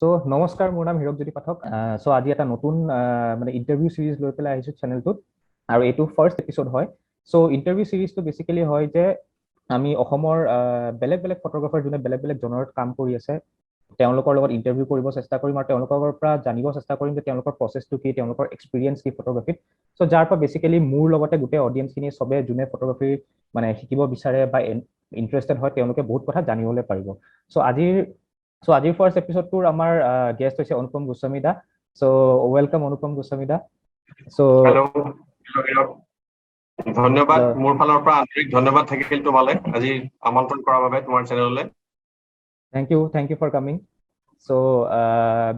চ' নমস্কাৰ, মোৰ নাম হিৰকজ্যোতি পাঠক। চ' আজি এটা নতুন মানে ইণ্টাৰভিউ চিৰিজ লৈ পেলাই আহিছোঁ চেনেলটোত আৰু এইটো ফাৰ্ষ্ট এপিছ'ড হয়। চ' ইণ্টাৰভিউ চিৰিজটো বেচিকেলি হয় যে আমি অসমৰ বেলেগ বেলেগ ফটোগ্ৰাফাৰ, যোনে বেলেগ বেলেগ জনৰত কাম কৰি আছে, তেওঁলোকৰ লগত ইণ্টাৰভিউ কৰিব চেষ্টা কৰিম আৰু তেওঁলোকৰ পৰা জানিব চেষ্টা কৰিম যে তেওঁলোকৰ প্ৰচেছটো কি, তেওঁলোকৰ এক্সপিৰিয়েঞ্চ কি ফটোগ্ৰাফীত। চ' যাৰ পৰা বেচিকেলি মোৰ লগতে গোটেই অডিয়েঞ্চখিনি, চবে যোনে ফটোগ্ৰাফী মানে শিকিব বিচাৰে বা ইণ্টাৰেষ্টেড হয়, তেওঁলোকে বহুত কথা জানিবলৈ পাৰিব। চ' আজিৰ ফাৰ্ষ্ট এপিছ'ডটোৰ আমাৰ গেষ্ট হৈছে অনুপম গোস্বামী দা। চ' welcome অনুপম গোস্বামী দা। চ' হেল্ল', ধন্যবাদ। মোৰ ফালৰ পৰা আন্তৰিক ধন্যবাদ থাকিল তোমালৈ, আজি আমন্ত্ৰণ কৰাৰ বাবে তোমাৰ চেনেললৈ। Thank you, thank you for coming. So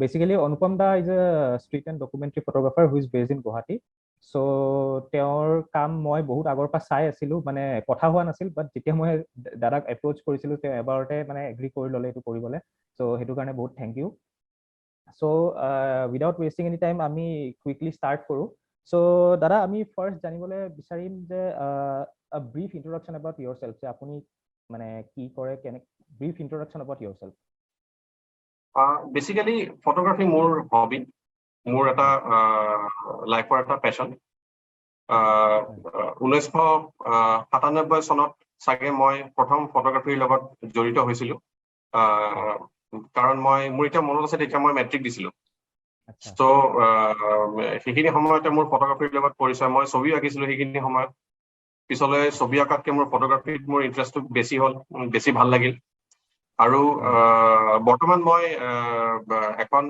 basically, Anupam da is a street and documentary photographer who is based in Guwahati. So তেওঁৰ কাম মই বহুত আগৰ পৰা চাই আছিলোঁ, মানে কথা হোৱা নাছিল, বাট যেতিয়া মই দাদাক এপ্ৰ'চ কৰিছিলোঁ, তেওঁ এবাৰতে মানে এগ্ৰি কৰি ল'লে এইটো কৰিবলৈ। চ' সেইটো কাৰণে বহুত thank you. So without wasting any time, আমি কুইকলি ষ্টাৰ্ট কৰোঁ। চ' দাদা, আমি ফাৰ্ষ্ট জানিবলৈ বিচাৰিম যে brief introduction about yourself, যে আপুনি মানে কি কৰে, কেনে, brief introduction about yourself. Basically photography মোৰ হবি, মোৰ এটা লাইফৰ এটা পেশ্যন। 1997 চনত চাগে মই প্ৰথম ফটোগ্ৰাফীৰ লগত জড়িত হৈছিলো, কাৰণ মোৰ এতিয়া মনত আছে, তেতিয়া মই মেট্ৰিক দিছিলো। ত' সেইখিনি সময়তে মোৰ ফটোগ্ৰাফীৰ লগত পৰিচয়। মই ছবিও আঁকিছিলো সেইখিনি সময়ত। পিছলৈ ছবি আঁকাতকে মোৰ ফটোগ্ৰাফীত মোৰ ইণ্টাৰেষ্টটো বেছি হ'ল, বেছি ভাল লাগিল। আৰু বৰ্তমান মই এখন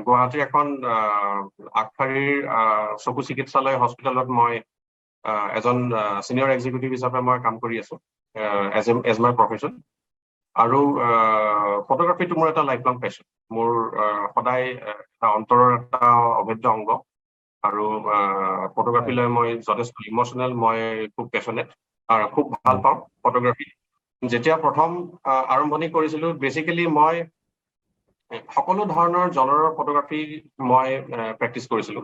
গুৱাহাটীৰ এখন আগশাৰীৰ চকু চিকিৎসালয় হস্পিটেলত মই এজন চিনিয়ৰ এক্সিকিউটিভ হিচাপে মই কাম কৰি আছো এজ মাই প্ৰফেশ্যন। আৰু ফটোগ্ৰাফীটো মোৰ এটা লাইফ লং পেশ্যন, মোৰ সদায় এটা অন্তৰৰ এটা অভেদ্য অংগ। আৰু ফটোগ্ৰাফী লৈ মই যথেষ্ট ইম'চনেল, মই খুব পেশ্যনেট আৰু খুব ভাল পাওঁ ফটোগ্ৰাফী। যেতিয়া প্ৰথম আৰম্ভণি কৰিছিলো, বেচিকেলি মই সকলো ধৰণৰ জনৰৰ ফটোগ্ৰাফী মই প্ৰেক্টিচ কৰিছিলো,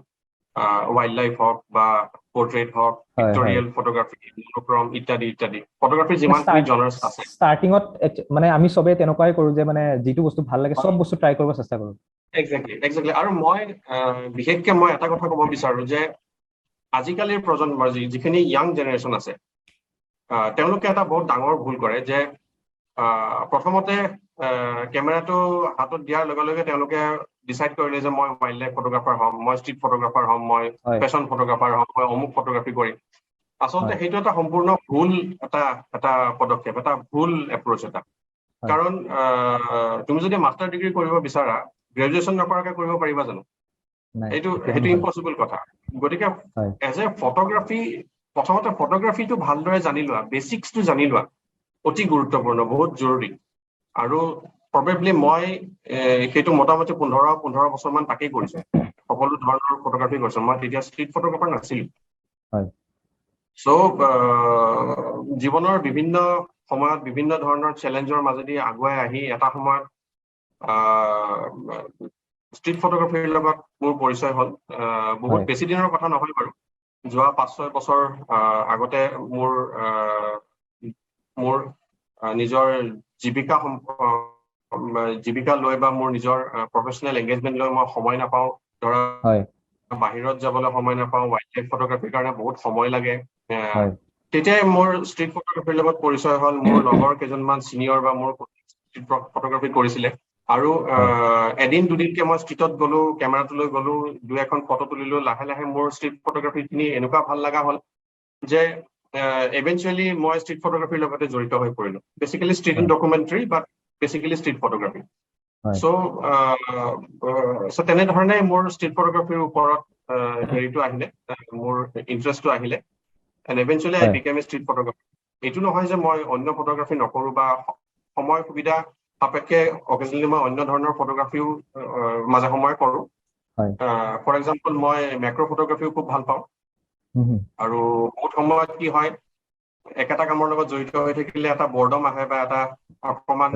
ৱাইল্ড লাইফ হওক বা পৰ্ট্ৰেইট হওক, পিক্টৰিয়েল ফটোগ্ৰাফী, মনোক্ৰম ইত্যাদি ইত্যাদি, ফটোগ্ৰাফী যিমানখিনি জনাৰ্ছ আছে। ষ্টাৰ্টিঙত মানে আমি চবে তেনেকুৱাই কৰো যে মানে যিটো বস্তু ভাল লাগে, চব বস্তু ট্ৰাই কৰিব চেষ্টা কৰো। একজেক্টলি। আৰু মই বিশেষকে মই এটা কথা ক'ব বিচাৰো যে আজিকালিৰ প্ৰজন্মৰ যিখিনি য়াং জেনেৰেশ্যন আছে, তেওঁলোকে এটা বহুত ডাঙৰ ভুল কৰে যে প্ৰথমতে কেমেৰাটো হাতত দিয়াৰ লগে লগে তেওঁলোকে ডিচাইড কৰিলে যে মই ৱাইল্ড লাইফ ফটোগ্ৰাফাৰ হ'ম, মই ষ্ট্ৰীট ফটোগ্ৰাফাৰ হ'ম, মই ফেশ্বন ফটোগ্ৰাফাৰ হ'ম, মই অমুক ফটোগ্ৰাফী কৰিম। আচলতে সেইটো এটা সম্পূৰ্ণ ভুল এটা পদক্ষেপ, এটা ভুল এপ্ৰ'চ এটা। কাৰণ তুমি যদি মাষ্টাৰ ডিগ্ৰী কৰিব বিচাৰা, গ্ৰেজুৱেশ্যন নকৰাকে কৰিব পাৰিবা জানো? সেইটো ইম্পচিবল কথা। গতিকে এজ এ ফটোগ্ৰাফী, প্ৰথমতে ফটোগ্ৰাফীটো ভালদৰে জানি লোৱা, বেচিক্সটো জানি লোৱা অতি গুৰুত্বপূৰ্ণ, বহুত জৰুৰী। আৰু প্ৰবেবলি মই সেইটো মোটামুটি 15 বছৰমান তাকেই কৰিছো, সকলো ধৰণৰ ফটোগ্ৰাফী কৰিছো। মই তেতিয়া ষ্ট্ৰীট ফটোগ্ৰাফাৰ নাছিলো। চ' জীৱনৰ বিভিন্ন সময়ত বিভিন্ন ধৰণৰ চেলেঞ্জৰ মাজেদি আগুৱাই আহি এটা সময়ত ষ্ট্ৰীট ফটোগ্ৰাফীৰ লগত মোৰ পৰিচয় হ'ল। বহুত বেছি দিনৰ কথা নহয় বাৰু, যোৱা 5-6 বছৰ আগতে মোৰ নিজৰ জীৱিকা লৈ বা মোৰ নিজৰ প্ৰফেচনেল এংগেজমেণ্ট লৈ মই সময় নাপাওঁ, ধৰা বাহিৰত যাবলৈ সময় নাপাওঁ, ৱাইল্ড লাইফ ফটোগ্ৰাফীৰ কাৰণে বহুত সময় লাগে। তেতিয়াই মোৰ ষ্ট্ৰীট ফটোগ্ৰাফীৰ লগত পৰিচয় হ'ল। মোৰ লগৰ কেইজনমান চিনিয়ৰ বা মোৰ ষ্ট্ৰীট ফটোগ্ৰাফী কৰিছিলে আৰু এদিন দুদিনকে মই ষ্ট্ৰীটত গ'লো, কেমেৰাটো লৈ গ'লো, দুই এখন ফটো তুলিলো। লাহে লাহে মোৰ ষ্ট্ৰীট ফটোগ্ৰাফীখিনি এনেকুৱা ভাল লগা হ'ল যে এভেঞ্চুৱেলি মই ষ্ট্ৰীট ফটোগ্ৰাফীৰ লগতে জড়িত হৈ পৰিলো, basically street and documentary, but basically street photography. চ' তেনেধৰণে মোৰ ষ্ট্ৰীট ফটোগ্ৰাফীৰ ওপৰত হেৰিটো আহিলে, মোৰ ইণ্টাৰেষ্টটো আহিলে and eventually I became a street photographer. এইটো নহয় যে মই অন্য ফটোগ্ৰাফী নকৰো, বা সময় সুবিধা সাপেক্ষে অকেজনেলি মই অন্য ধৰণৰ ফটোগ্ৰাফীও মাজে সময়ে কৰো। ফৰ এক্সাম্পল, মই মেক্ৰ' ফটোগ্ৰাফীও খুব ভাল পাওঁ। আৰু বহুত সময়ত কি হয়, একেটা কামৰ লগত জড়িত হৈ থাকিলে এটা বৰ্ডম আহে বা এটা অকমান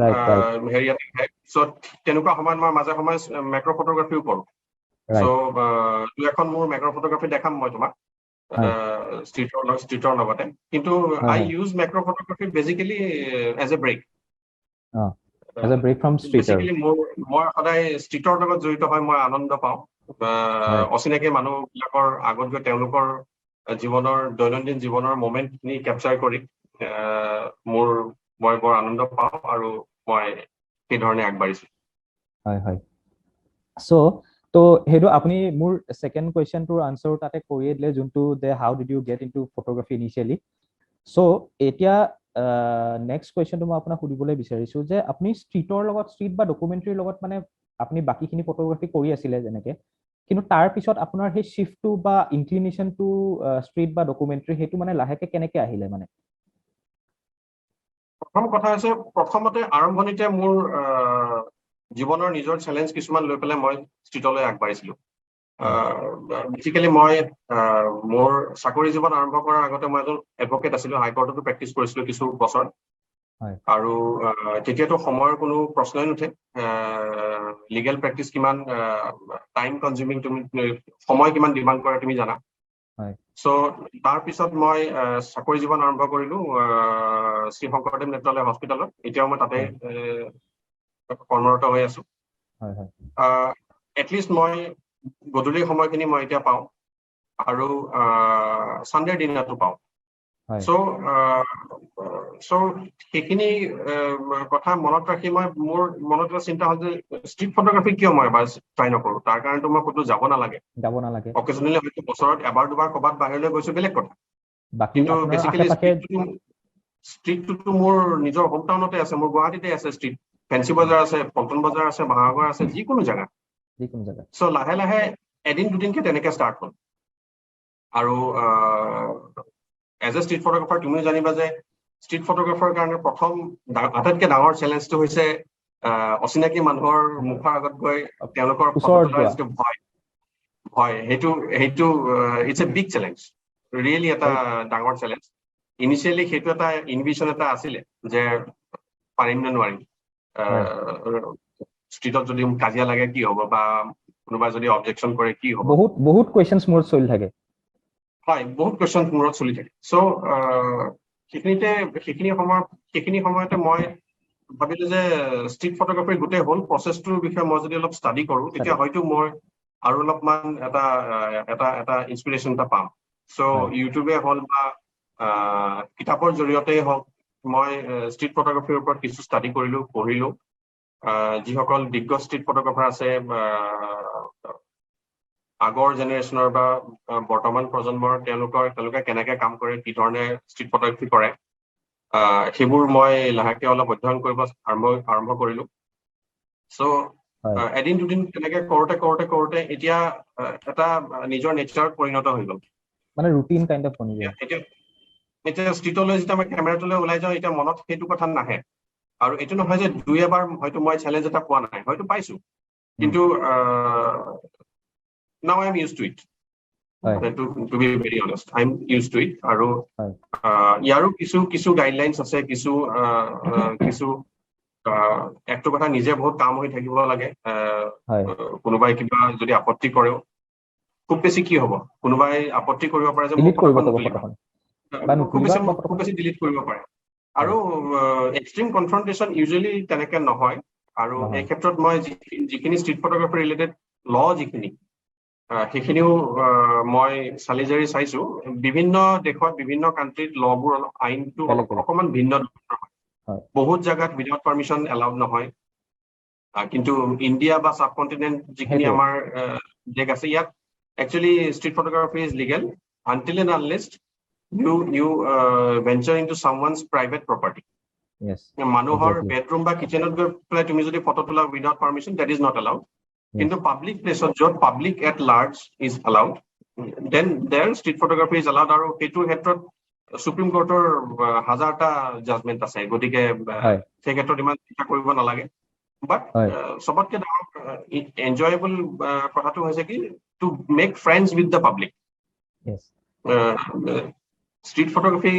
হেৰি এটা আহে। চ' তেনেকুৱা সময়ত মই মাজে সময়ে মেক্ৰ' ফটোগ্ৰাফীও কৰো। চ' দুই এখন মোৰ মেক্ৰ' ফটোগ্ৰাফী দেখাম মই তোমাক ষ্ট্ৰীটৰ লগতে। কিন্তু I use macro photography basically as a break. As a break from street. Basically মই সদায় ষ্ট্ৰীটৰ লগত জড়িত হৈ মই আনন্দ পাওঁ। অচিনাকি মানুহবিলাকৰ আগত গৈ তেওঁলোকৰ জীৱনৰ, দৈনন্দিন জীৱনৰ মমেণ্টখিনি কেপচাৰ কৰি মই বৰ আনন্দ পাওঁ আৰু মই সেইধৰণে আগবাঢ়িছো। হয় হয় চ' ত' সেইটো আপুনি মোৰ ছেকেণ্ড কুৱেশ্যনটোৰ আনচাৰ তাতে কৰিয়ে দিলে, যোনটো যে how did you get into photography initially. So এতিয়া নেক্সট কুৱেশ্যনটো মই আপোনাক সুধিবলৈ বিচাৰিছো যে আপুনি ষ্ট্ৰীটৰ লগত, ষ্ট্ৰীট বা ডকুমেণ্টাৰীৰ লগত, মানে আপুনি বাকীখিনি ফটোগ্ৰাফী কৰি আছিলে যেনেকে, কিন্তু তাৰ পিছত আপোনাৰ সেই শ্বিফ্টটো বা ইনক্লিনেশ্যনটো ষ্ট্ৰীট বা ডকুমেণ্টাৰী, সেইটো মানে লাহেকে কেনেকে আহিলে মানে? প্ৰথম কথা হৈছে, প্ৰথমতে আৰম্ভণিতে মোৰ জীৱনৰ নিজৰ চেলেঞ্জ কিছুমান লৈ পেলাই মই ষ্ট্ৰীটলৈ আগবাঢ়িছিলো। বেচিকেলি মই মোৰ চাকৰি জীৱন আৰম্ভ কৰাৰ আগতে মই এজন এডভকেট আছিলো। হাইকোৰ্টতো প্ৰেক্টিচ কৰিছিলো কিছু বছৰ। আৰু তেতিয়াতো সময়ৰ কোনো প্ৰশ্নই নুঠে। লিগেল প্ৰেক্টিচ কিমান টাইম কনজিউমিং, তুমি সময় কিমান ডিমাণ্ড কৰে তুমি জানা। চ' তাৰপিছত মই চাকৰি জীৱন আৰম্ভ কৰিলো শ্ৰী শংকৰদেৱ নেত্ৰালয় হস্পিটেলত। এতিয়াও মই তাতে কৰ্মৰত হৈ আছো। হয় হয় এটলিষ্ট মই গধূলি সময়খিনি মই এতিয়া পাওঁ আৰু চানডেৰ দিনাটো পাওঁ। চ' সেইখিনি কথা মনত ৰাখি মই মোৰ মনত এটা চিন্তা হ'ল যে ষ্ট্ৰীট ফটোগ্ৰাফী কিয় মই এবাৰ ট্ৰাই নকৰো? তাৰ কাৰণেতো মই ক'তো যাব নালাগে। যাব নালাগে। অকেজনেলি হয়তো বছৰত এবাৰ দুবাৰ ক'ৰবাত বাহিৰলৈ গৈছো, বেলেগ কথা। বাকী কিন্তু আপোনাৰ বেচিকেলি আশে পাশে ষ্ট্ৰীটটোতো মোৰ নিজৰ হোম টাউনতে আছে, মোৰ গুৱাহাটীতে আছে ষ্ট্ৰীট। ফেঞ্চি বজাৰ আছে, পল্টন বজাৰ আছে, বাহাগৰ আছে, যিকোনো জেগা। যিকোনো জেগা। চ' লাহে লাহে এদিন দুদিনকে তেনেকে ষ্টাৰ্ট হ'ল। আৰু এজ এ ষ্ট্ৰীট ফটোগ্ৰাফাৰ তুমিও জানিবা যে ষ্ট্ৰীট ফটোগ্ৰাফাৰ কাৰণে প্ৰথম আটাইতকৈ ডাঙৰ চেলেঞ্জটো হৈছে অচিনাকি মানুহৰ মুখৰ আগত গৈ তেওঁলোকৰ ফটো ওচৰত তোলাৰ যোৱা। যিটো ভয়, সেইটো it's a big challenge really, এটা ডাঙৰ চেলেঞ্জ। ইনিচিয়েলি সেইটো এটা ইনহিবিশ্যন এটা আছিলে যে পাৰিম নে নোৱাৰিম, ষ্ট্ৰীটত যদি কাজিয়া লাগে কি হ'ব বা কোনোবাই যদি অবজেকশ্যন কৰে কি হ'ব। বহুত বহুত কুৱেশ্যনছ মূৰত চলি থাকে। হয়, বহুত কুৱেশ্যন মূৰত চলি থাকে। চ' সেইখিনিতে সেইখিনি সময়তে মই ভাবিলো যে ষ্ট্ৰীট ফটোগ্ৰাফীৰ গোটেই হোল প্ৰচেছটোৰ বিষয়ে মই যদি অলপ ষ্টাডি কৰো, তেতিয়া হয়তো মই আৰু অলপমান এটা ইনস্পিৰেশ্যন এটা পাম। চ' ইউটিউবে হ'ল বা কিতাপৰ জৰিয়তেই হওক, মই ষ্ট্ৰীট ফটোগ্ৰাফীৰ ওপৰত কিছু ষ্টাডি কৰিলো, পঢ়িলো। যিসকল দিগ্গজ ষ্ট্ৰীট ফটোগ্ৰাফাৰ আছে, আগৰ জেনেৰেশ্যনৰ বা বৰ্তমান প্ৰজন্মৰ, তেওঁলোকে কেনেকে কাম কৰে, কি ধৰণে ষ্ট্ৰীট ফটোগ্ৰাফী কৰে, সেইবোৰ মই লাহেকে অলপ অধ্যয়ন কৰিব আৰম্ভ কৰিলো। চ' এদিন দুদিন তেনেকে কৰোঁতে কৰোঁতে কৰোঁতে এতিয়া এটা নিজৰ নেচাৰত পৰিণত হৈ গ'ল। মানে ৰুটিন কাইণ্ড অফ বনি যায়। এতিয়া ষ্ট্ৰীটলৈ যেতিয়া মই কেমেৰাটোলৈ ওলাই যাওঁ, এতিয়া মনত সেইটো কথা নাহে। আৰু এইটো নহয় যে দুই এবাৰ হয়তো মই চেলেঞ্জ এটা পোৱা নাই, হয়তো পাইছো, কিন্তু now I am used to it. To be very honest, I am used to it. আৰু ইয়াৰো কিছু কিছু গাইডলাইনছ আছে, কিছু আহ, আহ, কিছু একটো কথা, নিজে বহুত কাম হৈ থাকিব লাগে। কোনোবাই কিবা যদি আপত্তি কৰেও খুব বেছি কি হ'ব? কোনোবাই আপত্তি কৰিব পাৰে যে মোৰ ডিলিট কৰিব ফটোখন ক'ব নুতুলিবা। ফটোখন বা খুব নুতুলিবা বেছি বা খুব বেছি ডিলিট কৰিব পাৰে। আৰু এক্সট্ৰিম কনফ্ৰন্টেশ্যন ইউজুৱেলি তেনেকে নহয়। আৰু নহয়। এই ক্ষেত্ৰত মই যিখিনি ষ্ট্ৰীট ফটোগ্ৰাফী ৰিলেটেড ল যিখিনি, সেইখিনিও মই চালি জাৰি চাইছো। বিভিন্ন দেশত, বিভিন্ন কাণ্ট্ৰিত লবোৰ অলপ, আইনটো বেলেগ অলপ বেলেগ। অকণমান ভিন্ন ধৰণৰ হয়। বহুত জেগাত উইদাউট পাৰ্মিশ্যন এলাউড নহয়। কিন্তু ইণ্ডিয়া বা চাব কণ্টিনেণ্ট যিখিনি আমাৰ দেশ আছে, ইয়াত actually street photography is legal until and unless you venture into someone's private property. মানুহৰ বেডৰুম বা কিচেনত গৈ পেলাই তুমি যদি ফটো তোলা without permission, that is not allowed. কিন্তু পাব্লিক প্লেচত য'ত public at large is allowed, then there street photography is allowed. আৰু সেইটোৰ ক্ষেত্ৰত সুপ্ৰিম কোৰ্টৰ হাজাৰটা জাজমেণ্ট আছে। গতিকে সেই ক্ষেত্ৰত ইমান চিন্তা কৰিব নালাগে। বাট চবতকে ডাঙৰ এনজয়েবল কথাটো হৈছে কি, to make friends with the public. Street photography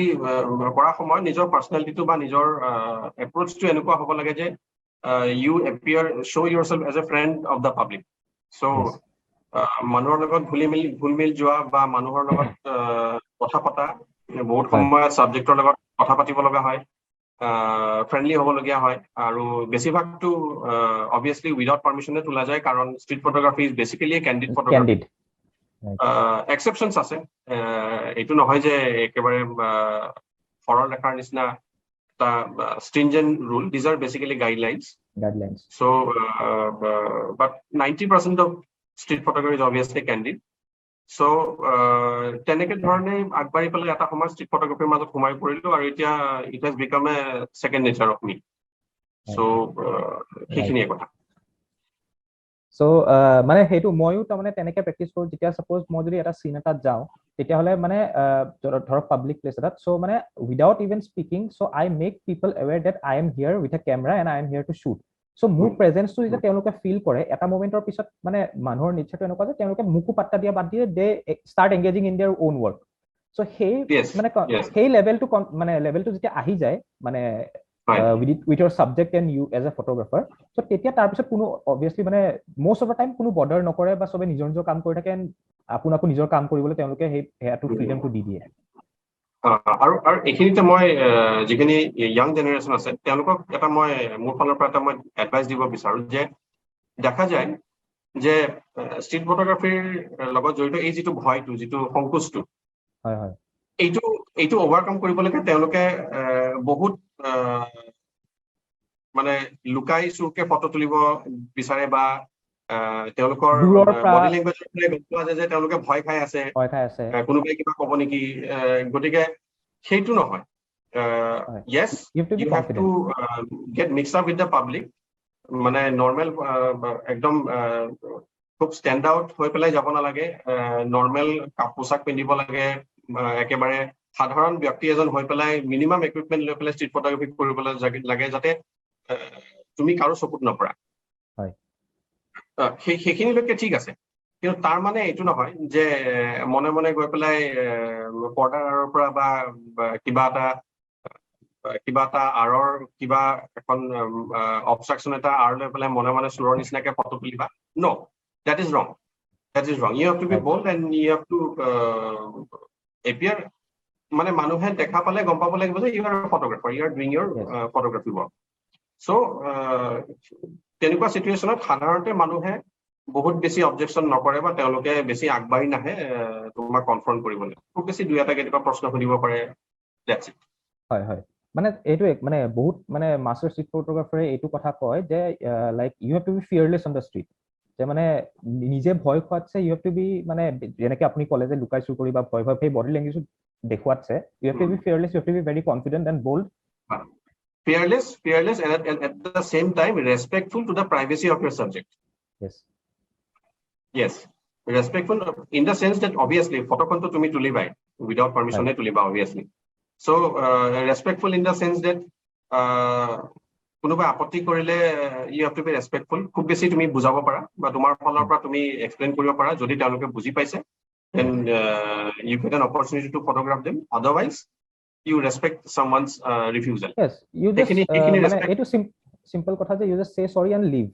কৰা সময়ত নিজৰ পাৰ্চনেলিটিটো বা নিজৰ এপ্ৰ'চটো এনেকুৱা হ'ব লাগে যে you appear, show yourself as a friend of the public. So মানুহৰ লগত ঘুলি মিল যোৱা বা মানুহৰ লগত কথা পতা, বহুত সময়ত ছাবজেক্টৰ লগত কথা পাতিব লগা হয়। ফ্ৰেণ্ডলি হ'বলগীয়া হয়। আৰু বেছিভাগটো অবভিয়াছলি উইদাউট পাৰ্মিশ্যনে তোলা যায়, কাৰণ street photography is basically candid photography. Candid. Exceptions আছে, এইটো নহয় যে একেবাৰে সৰল ৰেখাৰ নিচিনা এটা stringent rule. These are basically guidelines. Guidelines. So, but 90% of street photography is obviously candid. So, তেনেকে ধৰণে আগবাঢ়ি পেলাই এটা সময়ত ষ্ট্ৰীট ফটোগ্ৰাফীৰ মাজত সোমাই পৰিলো আৰু এতিয়া it has become a second nature of me. So, সেইখিনিয়ে কথা। চ' মানে সেইটো ময়ো তাৰমানে তেনেকে প্ৰেক্টিচ কৰোঁ। যেতিয়া ছাপ'জ মই যদি এটা চিন এটাত যাওঁ, তেতিয়াহ'লে মানে ধৰক পাব্লিক প্লেচ এটাত, চ' মানে without even speaking, so I make people aware that I am here with a camera and I am here to shoot. So মোৰ প্ৰেজেঞ্চটো যেতিয়া তেওঁলোকে ফিল কৰে, এটা মমেণ্টৰ পিছত মানে মানুহৰ নেচাৰটো এনেকুৱা যে তেওঁলোকে মোকো পাত্তা দিয়া বাদ দিয়ে, they start engaging in their own work. So সেই মানে সেই লেভেলটো, মানে লেভেলটো যেতিয়া আহি যায় মানে with your subject and you as a photographer, so তেতিয়া তাৰপিছত কোনো অবভিয়াছলি মানে মষ্ট অফ the time কোনো বদাৰ নকৰে বা চবে নিজৰ নিজৰ কাম কৰি থাকে এণ্ড আপোনাকো নিজৰ কাম কৰিবলৈ তেওঁলোকে সেই সেয়াটো ফ্ৰীডমটো দি দিয়ে। আৰু এইখিনিতে মই যিখিনি য়াং জেনেৰেশ্যন আছে, তেওঁলোকক এটা মই মোৰ ফালৰ পৰা এটা মই এডভাইচ দিব বিচাৰো যে দেখা যায় যে ষ্ট্ৰীট ফটোগ্ৰাফীৰ লগত জড়িত এই যিটো ভয়টো, যিটো সংকোচটো, হয় হয় এইটো অভাৰকাম কৰিবলৈকে তেওঁলোকে বহুত মানে লুকাই চুৰকে ফটো তুলিব বিচাৰে বা তেওঁলোকৰ বডি লেংগুৱেজৰ পৰাই গম পোৱা যায় যে তেওঁলোকে ভয় খাই আছে, ভয় খাই আছে, কোনোবাই কিবা ক'ব নেকি। গতিকে সেইটো নহয়। Yes, you have to get mix up with the public, মানে নৰ্মেল একদম খুব ষ্টেণ্ড আউট হৈ পেলাই যাব নালাগে। নৰ্মেল পোচাক পিন্ধিব লাগে, একেবাৰে সাধাৰণ ব্যক্তি এজন হৈ পেলাই মিনিমাম ইকুইপমেণ্ট লৈ পেলাই ষ্ট্ৰীট ফটোগ্ৰাফী কৰিবলৈ লাগে, যাতে তুমি কাৰো চকুত নপৰা। সেইখিনিলৈকে ঠিক আছে, কিন্তু তাৰ মানে এইটো নহয় যে মনে মনে গৈ পেলাই পৰ্দাৰ আঁৰৰ পৰা বা কিবা এটা আঁৰৰ কিবা এখন অবষ্ট্ৰাকশ্যন এটা আঁৰ লৈ পেলাই মনে মনে চোৰৰ নিচিনাকে photo তুলিবা। No, that is wrong, that is wrong. You have to be bold and you have to appear, মানে মানুহে দেখা পালে গম পাব লাগিব যে you are photographer, you are doing your photography work. So তেনেকুৱা চিটুৱেশ্যনত সাধাৰণতে মানুহে বহুত বেছি অবজেকশ্যন নকৰে বা তেওঁলোকে বেছি আগবাঢ়ি নাহে তোমাক কনফ্ৰণ্ট কৰিবলৈ। খুব বেছি দুই এটা কেতিয়াবা প্ৰশ্ন সুধিব পাৰে, that's it. হয়, মানে এইটোৱে মানে বহুত মানে মাষ্টাৰ ষ্ট্ৰীট ফটোগ্ৰাফাৰে এইটো কথা কয় যে like you have to be fearless on the street, যে মানে নিজে ভয় খোৱাতছে ইউ have to B মানে যেনেকে আপুনি ক'লে যে লুকাই চুৰ কৰি বা ভয় ভয় সেই body লেংগুৱেজটো দেখুৱাতছে, you have to be fearless, you have to be very confident and bold. Fearless, fearless and at the same time respectful to the privacy of your subject. Yes, respectful in the sense that obviously ফটোখনটো তুমি তুলিবাই, without permission তুলিবা obviously. So respectful in the sense that কোনোবাই আপত্তি কৰিলে you have to be respectful. খুব বেছি তুমি বুজাব পাৰা বা তোমাৰ ফালৰ পৰা তুমি এক্সপ্লেইন কৰিব পাৰা। যদি তেওঁলোকে বুজি পাইছে, then you get an opportunity to photograph them. Otherwise, you respect someone's refusal. Yes, you just সেইখিনি মানে এইটো চিম্পল কথা যে you just say sorry and leave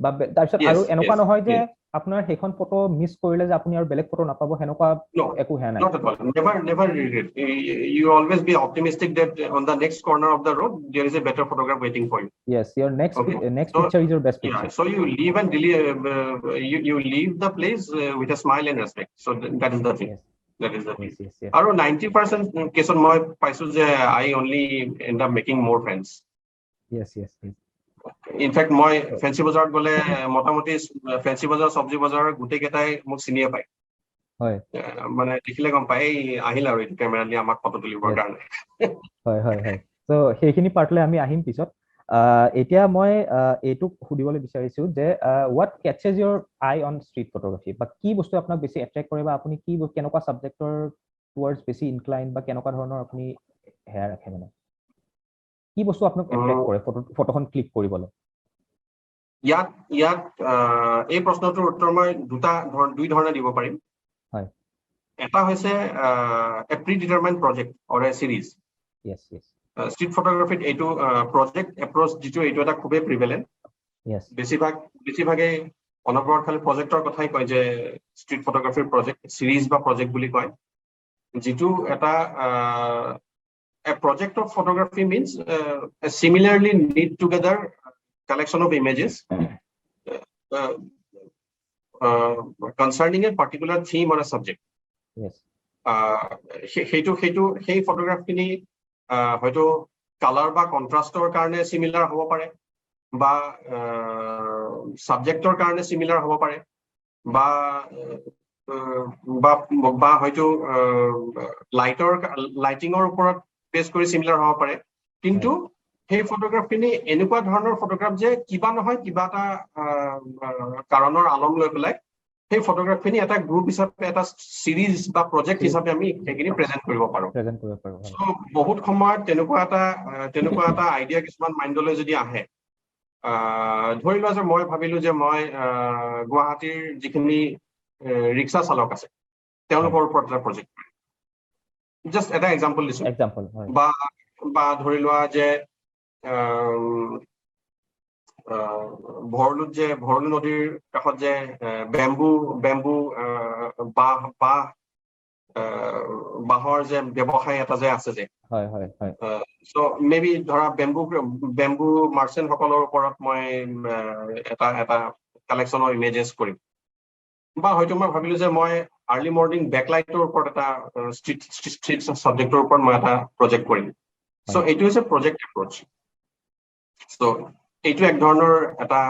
বা তাৰপিছত আৰু এনেকুৱা নহয় যে আপোনাৰ সেইখন ফটো মিছ কৰিলে যে আপুনি আৰু বেলেগ ফটো নাপাব, সেনেকুৱা একো সেয়া নাই। Not at all. Never, never regret. You always be optimistic that on the next corner of the road there is a better photograph waiting for you. Yes, your next next picture is your best picture. So you leave and delete, you leave the place with a smile and respect. So that is the thing. That is the thing. Yes. আৰু 90% কেছত মই পাইছো যে I only end up making more friends. Yes. In fact মই fancy বজাৰত গ'লে মোটামুটি fancy বজাৰ, চব্জি বজাৰৰ গোটেই কেইটাই মোক চিনিয়ে পায়। মানে দেখিলে গম পায়, এই আহিল আৰু এইটো কেমেৰা দি আমাক ফটো তুলিবৰ কাৰণে। হয়, ত' সেইখিনি পাৰ্টলৈ আমি আহিম পিছত। এতিয়া মই এইটো সুধিবলৈ বিচাৰিছো যে what catches your eye on street photography, বা কি বস্তু আপোনাক বেছি এট্ৰেক্ট কৰে বা আপুনি কি কেনেকুৱা ছাবজেক্টৰ টুৱাৰ্ডছ বেছি ইনক্লাইন বা কেনেকুৱা ধৰণৰ আপুনি সেয়া ৰাখে, মানে কি বস্তু আপোনাক এট্ৰেক্ট কৰে ফটোখন ক্লিক কৰিবলৈ? ইয়াত এই প্ৰশ্নটোৰ উত্তৰ মই দুটা দুই ধৰণে দিব পাৰিম। এটা হৈছে a pre determined project or a series. Yes yes street ফটোগ্ৰাফীত এইটো প্ৰজেক্ট এপ্ৰচ যিটো, এইটো এটা খুবেই প্ৰিভেলেণ্ট। বেছিভাগেই অনবৰত খালি প্ৰজেক্টৰ কথাই কয় যে ষ্ট্ৰীট ফটোগ্ৰাফীৰ প্ৰজেক্ট, চিৰিজ বা প্ৰজেক্ট বুলি কয়, যিটো এটা A project of photography means a similarly knit together collection of images concerning a particular theme or a subject. সেইটো সেইটো সেই ফটোগ্ৰাফখিনি হয়তো কালাৰ বা কণ্ট্ৰাষ্টৰ কাৰণে চিমিলাৰ হ'ব পাৰে বা ছাবজেক্টৰ কাৰণে চিমিলাৰ হ'ব পাৰে বা হয়তো লাইটিঙৰ ওপৰত বেছ কৰি চিমিলাৰ হ'ব পাৰে। কিন্তু সেই ফটোগ্ৰাফখিনি এনেকুৱা ধৰণৰ ফটোগ্ৰাফ যে কিবা নহয় কিবা এটা কাৰণৰ আলম লৈ পেলাই সেই ফটোগ্ৰাফখিনি এটা গ্ৰুপ হিচাপে, এটা চিৰিজ বা প্ৰজেক্ট হিচাপে আমি সেইখিনি প্ৰেজেণ্ট কৰিব পাৰো। প্ৰেজেণ্ট কৰিব পাৰো, হয়। So, বহুত সময়ত তেনেকুৱা এটা আইডিয়া কিছুমান মাইণ্ডলৈ যদি আহে, ধৰি লোৱা যে মই ভাবিলো যে মই গুৱাহাটীৰ যিখিনি ৰিক্সা চালক আছে, তেওঁলোকৰ ওপৰত এটা প্ৰজেক্ট কৰিম। জাষ্ট এটা এক্সাম্পল দিছো। এক্সাম্পল, হয়। বা ধৰি লোৱা যে ভৰলুত যে, ভৰলু নদীৰ কাষত যে বেম্বু বেম্বু বাঁহ বাঁহ বাঁহৰ যে ব্যৱসায় এটা যে আছে যে, হয় হয় হয় চ' মে বি ধৰা বেম্বু বেম্বু মাৰ্চেণ্ট সকলৰ ওপৰত মই এটা কালেকশ্যনৰ ইমেজেছ কৰিম। বা হয়তো মই ভাবিলো যে মই আৰ্লি মৰ্ণিং বেকলাইটৰ ওপৰত এটা ষ্ট্ৰীট ষ্ট্ৰীট ছাবজেক্টৰ ওপৰত মই এটা প্ৰজেক্ট কৰিম। চ' এইটো হৈছে প্ৰজেক্ট এপ্ৰ'চ। চ' এইটো এক ধৰণৰ এটা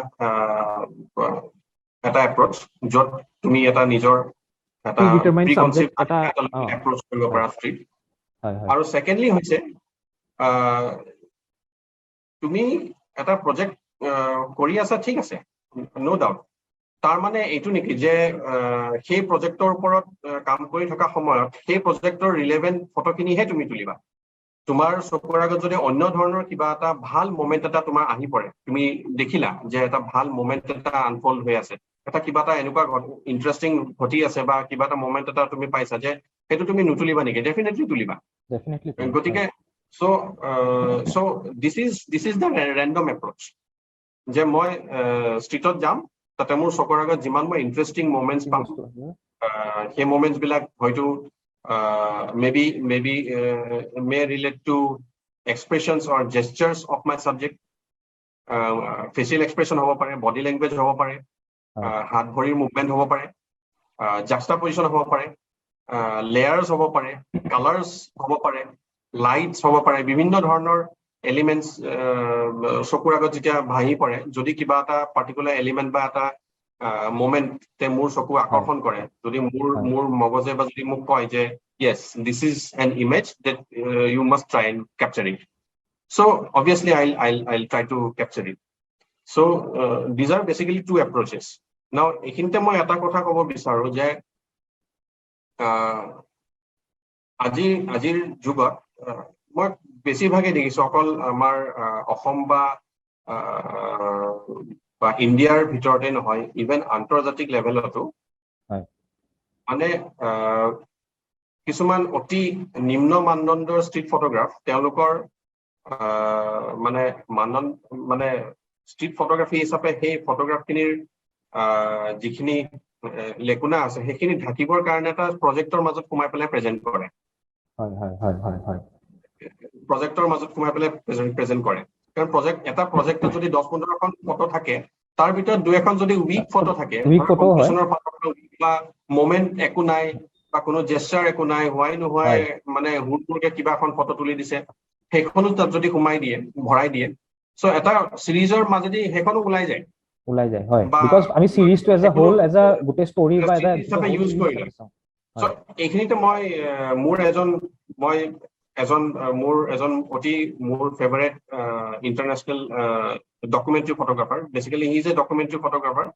এপ্ৰ'চ, য'ত তুমি এটা নিজৰ এটা Predetermined subject এটা। এপ্ৰ'চ কৰিব পাৰা ষ্ট্ৰীট। হয় হয় আৰু ছেকেণ্ডলি হৈছে তুমি এটা প্ৰজেক্ট কৰি আছা, ঠিক আছে, ন' ডাউট। তাৰ মানে এইটো নেকি যে সেই প্ৰজেক্টৰ ওপৰত কাম কৰি থকা সময়ত সেই প্ৰজেক্টৰ ৰিলেভেণ্ট ফটোখিনিহে তুমি তুলিবা? তোমাৰ চকুৰ আগত যদি অন্য ধৰণৰ কিবা এটা ভাল মমেণ্ট এটা তোমাৰ আহি পৰে, তুমি দেখিলা যে এটা ভাল মমেণ্ট এটা আনফল্ড হৈ আছে, এটা কিবা এটা এনেকুৱা ইণ্টাৰেষ্টিং ঘটি আছে বা কিবা এটা মমেণ্ট এটা তুমি পাইছা যে সেইটো তুমি নুতুলিবা নেকি? ডেফিনেটলি তুলিবা। ডেফিনেটলি। গতিকে so this is the random approach যে মই ষ্ট্ৰীটত যাম, তাতে মোৰ চকুৰ আগত যিমান মই ইণ্টাৰেষ্টিং মমেণ্টছ পাম, সেই মমেণ্টছ বিলাক হয়তো maybe may relate to expressions or gestures of my subject, facial expression হ'ব পাৰে, বডি লেংগুৱেজ হ'ব পাৰে, হাত ভৰিৰ মুভমেণ্ট হ'ব পাৰে, জাক্সটাপজিশ্যন হ'ব পাৰে, লেয়াৰ্ছ হ'ব পাৰে, কালাৰ্ছ হ'ব পাৰে, লাইটছ হ'ব পাৰে। বিভিন্ন ধৰণৰ এলিমেণ্টছ চকুৰ আগত যেতিয়া ভাহি পৰে, যদি কিবা এটা পাৰ্টিকুলাৰ এলিমেণ্ট বা এটা মমেণ্টে মোৰ চকু আকৰ্ষণ কৰে, যদি মোৰ মগজে বা যদি মোক কয় যে yes, this is an image that you must try and capture it, so obviously I try to capture it. So these are basically two approaches. Now এইখিনিতে মই এটা কথা ক'ব বিচাৰো যে আজিৰ যুগত মই বেছিভাগেই দেখিছো, অকল আমাৰ অসম বা ইণ্ডিয়াৰ ভিতৰতে নহয়, ইভেন আন্তৰ্জাতিক লেভেলতো মানে কিছুমান অতি নিম্ন মানদণ্ডৰ ষ্ট্ৰীট ফটোগ্ৰাফ, তেওঁলোকৰ মানে মানদণ্ড, মানে ষ্ট্ৰীট ফটোগ্ৰাফী হিচাপে সেই ফটোগ্ৰাফখিনিৰ যিখিনি লেকুনা আছে, সেইখিনি ঢাকিবৰ কাৰণে এটা প্ৰজেক্টৰ মাজত সোমাই পেলাই প্ৰেজেণ্ট কৰে। হয় হয় হয় হয় হয় প্ৰজেক্টৰ মাজত সোমাই পেলাই প্ৰেজেণ্ট কৰে। কাৰণ এটা প্ৰজেক্টত যদি 10-15খন ফটো থাকে, তাৰ ভিতৰত দুই এখন যদি উইক ফটো থাকে, Weak photo হয়। composition ৰ ফালৰ পৰা weak বা মমেণ্ট একো নাই বা কোনো জেষ্টাৰ একো নাই, হোৱাই নোহোৱাই মানে হুৰমুৰকে কিবা এখন ফটো তুলি দিছে, সেইখনো তাত যদি সোমাই দিয়ে, ভৰাই দিয়ে, চ' এটা চিৰিজৰ মাজেদি সেইখনো ওলাই যায়। ওলাই যায়, হয়। বা because আমি চিৰিজটো এজ এ সেইখনো হোল, এজ এ গোটেই ষ্টৰি বা এটা series হিচাপে use কৰিলে। চাওঁ। চ' এইখিনিতে মই মোৰ এজন মই এজন মোৰ এজন অতি মোৰ favourite international documentary photographer, basically he is a documentary photographer,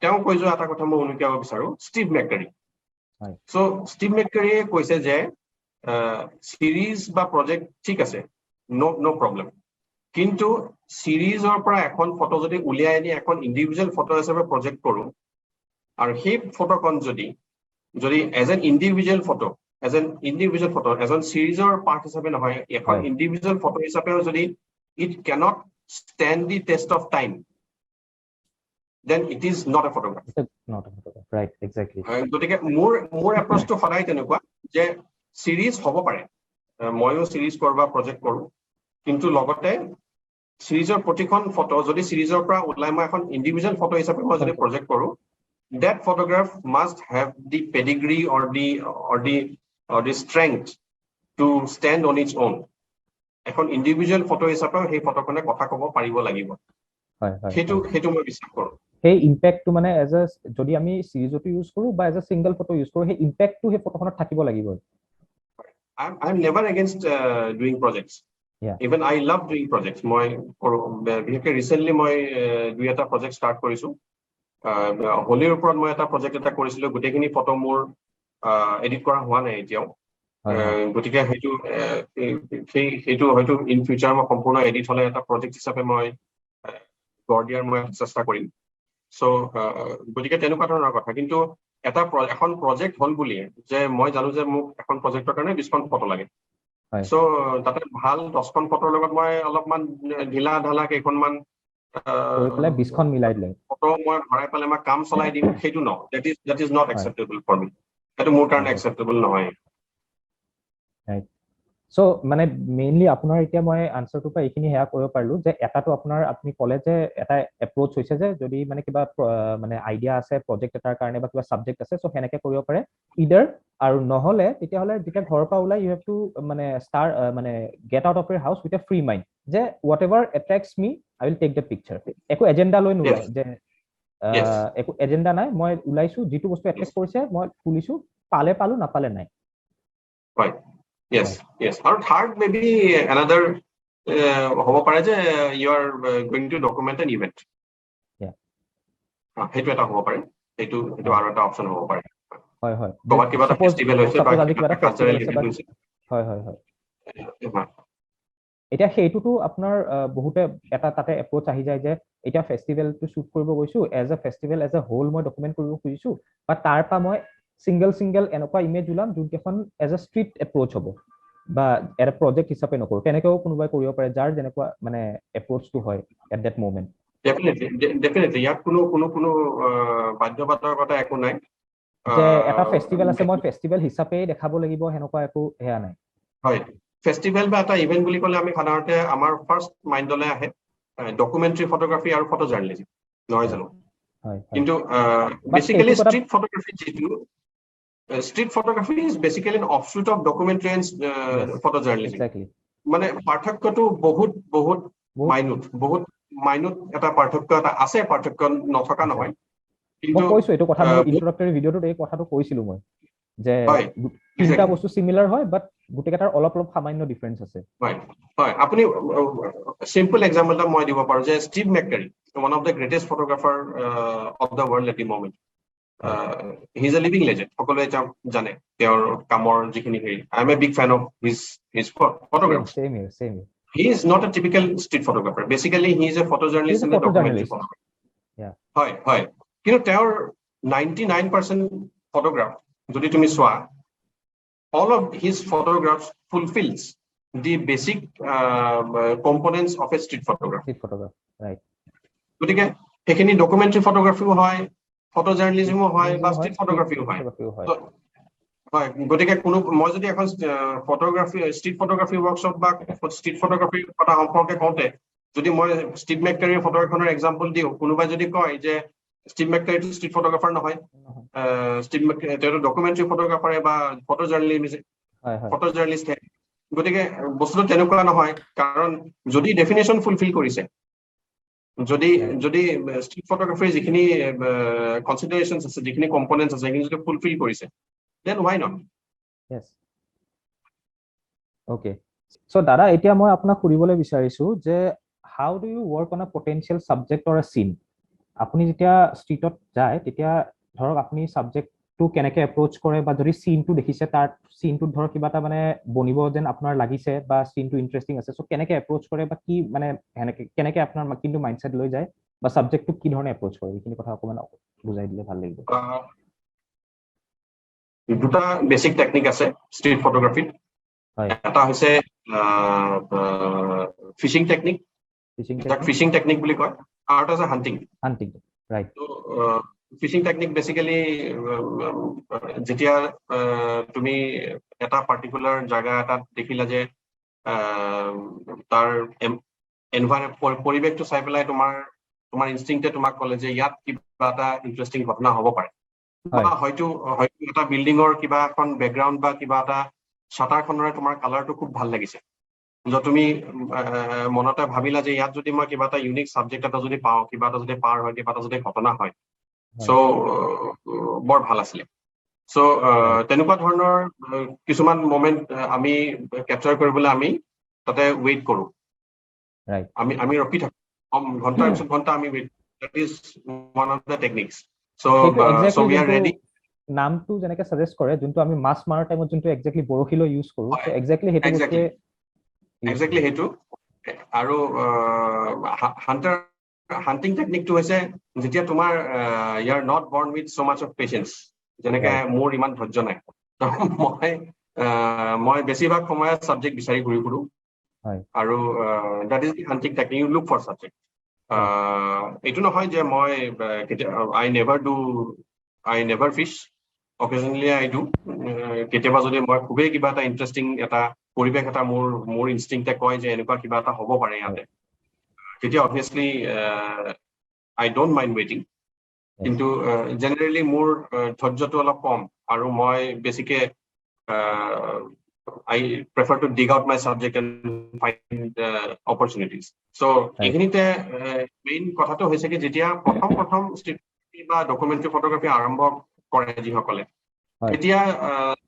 তেওঁ কৈ যোৱা এটা কথা মই উনুকিয়াব বিচাৰো, ষ্টিভ মেকাৰী। চ' ষ্টিভ মেকাৰীয়ে কৈছে যে চিৰিজ বা প্ৰজেক্ট ঠিক আছে, ন' প্ৰব্লেম, কিন্তু চিৰিজৰ পৰা এখন ফটো যদি উলিয়াই আনি এখন ইণ্ডিভিজুৱেল ফটো হিচাপে প্ৰজেক্ট কৰোঁ আৰু সেই ফটোখন যদি as an individual photo, এজন চিৰিজৰ পাৰ্ট হিচাপে নহয়, এখন ইণ্ডিভিজুৱেল ফটো হিচাপেও যদি it cannot stand the test of time, then it is not a photograph. Not a photograph, right, exactly. গতিকে মোৰ এপ্ৰচটো সদায় তেনেকুৱা যে চিৰিজ হ'ব পাৰে, ময়ো চিৰিজ কৰোঁ বা প্ৰজেক্ট কৰোঁ, কিন্তু লগতে চিৰিজৰ প্ৰতিখন ফটো যদি চিৰিজৰ পৰা ওলাই মই এখন ইণ্ডিভিজুৱেল ফটো হিচাপে মই যদি প্ৰজেক্ট কৰোঁ, that photograph must have the pedigree or the strength to stand on its own. এখন ইণ্ডিভিজুৱেল ফটো হিচাপেও সেই ফটোখনে কথা ক'ব পাৰিব লাগিব। হয় হয় সেইটো মই বিশ্বাস কৰোঁ। সেই ইম্পেক্টটো মানে এজ এ যদি আমি চিৰিজতো ইউজ কৰোঁ বা as a single photo use কৰোঁ, সেই ইম্পেক্টটো সেই ফটোখনত থাকিব লাগিব। I am never against doing projects. Even I love doing projects. মই কৰোঁ। বিশেষকৈ ৰিচেণ্টলি মই দুই এটা প্ৰজেক্ট ষ্টাৰ্ট কৰিছোঁ। হোলীৰ ওপৰত মই এটা প্ৰজেক্ট এটা কৰিছিলোঁ। গোটেইখিনি ফটো মোৰ এডিট কৰা হোৱা নাই এতিয়াও। গতিকে সেইটো হয়তো ইন ফিউচাৰ মই সম্পূৰ্ণ এডিট হ'লে এটা প্ৰজেক্ট হিচাপে মই গঢ় দিয়াৰ মই চেষ্টা কৰিম। চ' গতিকে তেনেকুৱা ধৰণৰ কথা। কিন্তু এখন প্ৰজেক্ট হ'ল বুলিয়ে যে মই জানো যে মোক এখন প্ৰজেক্টৰ কাৰণে 20খন ফটো লাগে, চ' তাতে ভাল 10খন ফটোৰ লগত মই অলপমান ঢিলা ঢালা কেইখনমান কৰি পেলাই 20খন মিলাই দিলে ফটো মই ভৰাই পেলাই মই কাম চলাই দিম, সেইটো ন that is not acceptable for me. সেইটো মোৰ কাৰণে একচেপ্টেবল নহয়। চ' মানে মেইনলি আপোনাৰ এতিয়া মই আনচাৰটোৰ পৰা এইখিনি সেয়া কৰিব পাৰিলো যে এটাটো আপোনাৰ আপুনি ক'লে যে এটা এপ্ৰ'চ হৈছে যে যদি মানে কিবা মানে আইডিয়া আছে প্ৰজেক্ট এটাৰ কাৰণে বা কিবা ছাবজেক্ট আছে, চ' সেনেকে কৰিব পাৰে ইডাৰ, আৰু নহ'লে তেতিয়াহ'লে যেতিয়া ঘৰৰ পৰা ওলাই ইউ have to মানে ষ্টাৰ মানে get out of your house with a free mind যে whatever attracts me, I will take the picture. একো এজেণ্ডা লৈ নোলায় যে একো এজেণ্ডা নাই, মই ওলাইছো, যিটো বস্তু এট্ৰেক্ট কৰিছে মই তুলিছো, পালে পালো, নাপালে নাই। হয়, য়েছ। আৰু থাৰ্ড মে বি এনাডাৰ হ'ব পাৰে যে you are going to document an event. সেইটো এটা হ'ব পাৰে। সেইটো আৰু এটা অপশ্যন হ'ব পাৰে। হয় হয় ক'ৰবাত কিবা এটা ফেষ্টিভেল হৈছে বা কিবা এটা কালচাৰেল ইভেণ্ট হৈছে। হয় হয় হয় এতিয়া সেইটোতো আপোনাৰ বহুতে এটা তাতে এপ্ৰ'চ আহি যায় যে এতিয়া ফেষ্টিভেলটো শ্বুট কৰিব গৈছো, as a festival as a whole মই ডকুমেণ্ট কৰিব খুজিছো, বা তাৰ পৰা মই ছিংগল ছিংগল এনেকুৱা ইমেজ ওলাম যোনকেইখন এজ এ ষ্ট্ৰীট এপ্ৰ'চ হ'ব বা এটা প্ৰজেক্ট হিচাপে নকৰো, তেনেকেও কোনোবাই কৰিব পাৰে, যাৰ যেনেকুৱা মানে এপ্ৰ'চটো হয় এট that moment. Definitely, ইয়াত কোনো বাধ্যবাধকতা একো নাই। যে এটা ফেষ্টিভেল আছে, মই ফেষ্টিভেল হিচাপেই দেখাব লাগিব, সেনেকুৱা একো সেয়া নাই। হয়, ফেষ্টিভেল বা এটা ইভেণ্ট বুলি ক'লে আমি সাধাৰণতে আমাৰ ফাৰ্ষ্ট মাইণ্ডলৈ আহে ডকুমেণ্টাৰী ফটোগ্ৰাফী আৰু ফটো জাৰ্ণেলিজিম, নহয় জানো? কিন্তু বেচিকেলি ষ্ট্ৰীট ফটোগ্ৰাফী যিটো, street photography is basically an offshoot of documentary and photo journalism. মানে পাৰ্থক্যটো বহুত বহুত মাইনুট, বহুত মাইনুট এটা পাৰ্থক্য এটা আছে, পাৰ্থক্য নথকা নহয়। কিন্তু কৈছো এইটো কথা মই ইন্ট্ৰডাক্টৰী ভিডিঅ'টোত এই কথাটো কৈছিলো মই যে তিনিটা বস্তু চিমিলাৰ হয়, বাট গোটেইকেইটাৰ অলপ অলপ সামান্য ডিফাৰেঞ্চ আছে। হয়, আপুনি চিম্পল এক্সাম্পল এটা মই দিব পাৰো যে Steve মেকাৰী, one of the greatest photographer of the world at the moment, he is a living legend. সকলোৱে তেওঁক জানে, তেওঁৰ কামৰ যিখিনি হেৰি। I am a big fan of his photograph. He is not a typical street photographer. Basically, he is a photojournalist and a documentary photographer. হয়, কিন্তু তেওঁৰ 99% ফটোগ্ৰাফ যদি তুমি চোৱা, all of his photographs fulfills the basic components of a street photograph. Street photograph, right. গতিকে সেইখিনি documentary ফটোগ্ৰাফিও হয়, photo জাৰ্ণেলিজমো হয় বা ষ্ট্ৰীট ফটোগ্ৰাফিও হয়। হয়, গতিকে কোনো মই যদি এখন ষ্ট্ৰীট ফটোগ্ৰাফী ৱৰ্কশ্বপ বা ষ্ট্ৰীট ফটোগ্ৰাফীৰ কথা সম্পৰ্কে কওঁতে যদি মই ষ্টিভ মেকাৰীৰ ফটো এখনৰ এক্সাম্পল দিওঁ, কোনোবাই যদি কয় যে ষ্টিভ মেকাৰীটো ষ্ট্ৰীট ফটোগ্ৰাফাৰ নহয়, ষ্টিভ তেওঁটো ডকুমেণ্টাৰী ফটোগ্ৰাফাৰে বা ফটো জাৰ্ণেলিষ্টহে, গতিকে বস্তুটো তেনেকুৱা নহয়। কাৰণ যদি ডেফিনেশ্যন ফুলফিল কৰিছে, যদি ষ্ট্ৰীট ফটোগ্ৰাফীৰ যিখিনি কনচিডাৰেশ্যন আছে, যিখিনি কম্পনেণ্টছ আছে, সেইখিনি যদি ফুলফিল কৰিছে, then why not? Yes. Okay. So, দাদা, এতিয়া মই আপোনাক সুধিবলৈ বিচাৰিছো যে how do you work on a potential subject or a scene? আপুনি যেতিয়া ষ্ট্ৰীটত যায়, তেতিয়া ধৰক আপুনি ছাবজেক্টটো কেনেকে এপ্ৰ'চ কৰে, বা যদি চিনটো দেখিছে, তাৰ চিনটোত ধৰক কিবা এটা মানে বনিব যেন আপোনাৰ লাগিছে বা চিনটো ইণ্টাৰেষ্টিং আছে, চ' কেনেকে এপ্ৰ'চ কৰে বা কি মানে সেনেকে কেনেকে আপোনাৰ কিন্তু মাইণ্ডছেট লৈ যায় বা ছাবজেক্টটোক কি ধৰণে এপ্ৰ'চ কৰে, এইখিনি কথা অকণমান বুজাই দিলে ভাল লাগিব। দুটা বেচিক টেকনিক আছে ষ্ট্ৰীট ফটোগ্ৰাফীত। এটা হৈছে ফিচিং টেকনিক, যাক ফিচিং টেকনিক বুলি কয়, আৰু এটা হৈছে hunting. Hunting, right. Fishing technique basically যেতিয়া তুমি এটা পাৰ্টিকুলাৰ জাগা এটাত দেখিলা যে তাৰ এনভাইৰনমেণ্ট, পৰিৱেশটো চাই পেলাই তোমাৰ ইনষ্টিংক্টে তোমাক ক'লে যে ইয়াত কিবা এটা ইণ্টাৰেষ্টিং ঘটনা হ'ব পাৰে বা হয়তো এটা বিল্ডিঙৰ কিবা এখন বেকগ্ৰাউণ্ড বা কিবা এটা শ্বাটাৰখনৰে তোমাৰ কালাৰটো খুব ভাল লাগিছে, য'ত তুমি মনতে ভাবিলা যে ইয়াত যদি মই কিবা এটা ইউনিক ছাবজেক্ট এটা যদি পাওঁ, কিবা এটা যদি পাৰ হয়, কিবা এটা যদি ঘটনা হয়, চ' বৰ ভাল আছিলে। চ' তেনেকুৱা ধৰণৰ কিছুমান মমেণ্ট আমি কেপচাৰ কৰিবলৈ আমি তাতে ৱেইট কৰোঁ। আমি ৰখি থাকোঁ ঘণ্টাৰ পিছত ঘণ্টা আমি wait. That is one of the techniques. So we are ready. নামটো যেনেকে ছাজেষ্ট কৰে, যোনটো আমি মাছ মাৰাৰ টাইমত যোনটো একজেক্টলি বৰশী লৈ ইউজ কৰো, একজেক্টলি সেইটো বস্তুৱে। একজেক্টলি সেইটো। আৰু হাণ্টিং টেকনিকটো হৈছে যেতিয়া তোমাৰ you are not born with so much of patience, যেনেকে মোৰ ইমান ধৈৰ্য নাই, মই বেছিভাগ সময়ত ছাবজেক্ট বিচাৰি ঘূৰি ফুৰো আৰু that is the hunting technique, you look for subject. এইটো নহয় যে মই কেতিয়া I never fish. Occasionally I do. কেতিয়াবা যদি মই খুবেই কিবা এটা ইণ্টাৰেষ্টিং এটা পৰিৱেশ এটা মোৰ ইনষ্টিংক্টে কয় যে এনেকুৱা কিবা এটা হ'ব পাৰে ইয়াতে, তেতিয়া obviously I don't mind waiting. কিন্তু জেনেৰেলি মোৰ ধৈৰ্যটো অলপ কম আৰু মই বেছিকে I prefer to dig out my subject and find opportunities. So এইখিনিতে মেইন কথাটো হৈছে কি, যেতিয়া প্ৰথম প্ৰথম ষ্ট্ৰীট বা ডকুমেণ্টাৰী ফটোগ্ৰাফী আৰম্ভ কৰে যিসকলে, তেতিয়া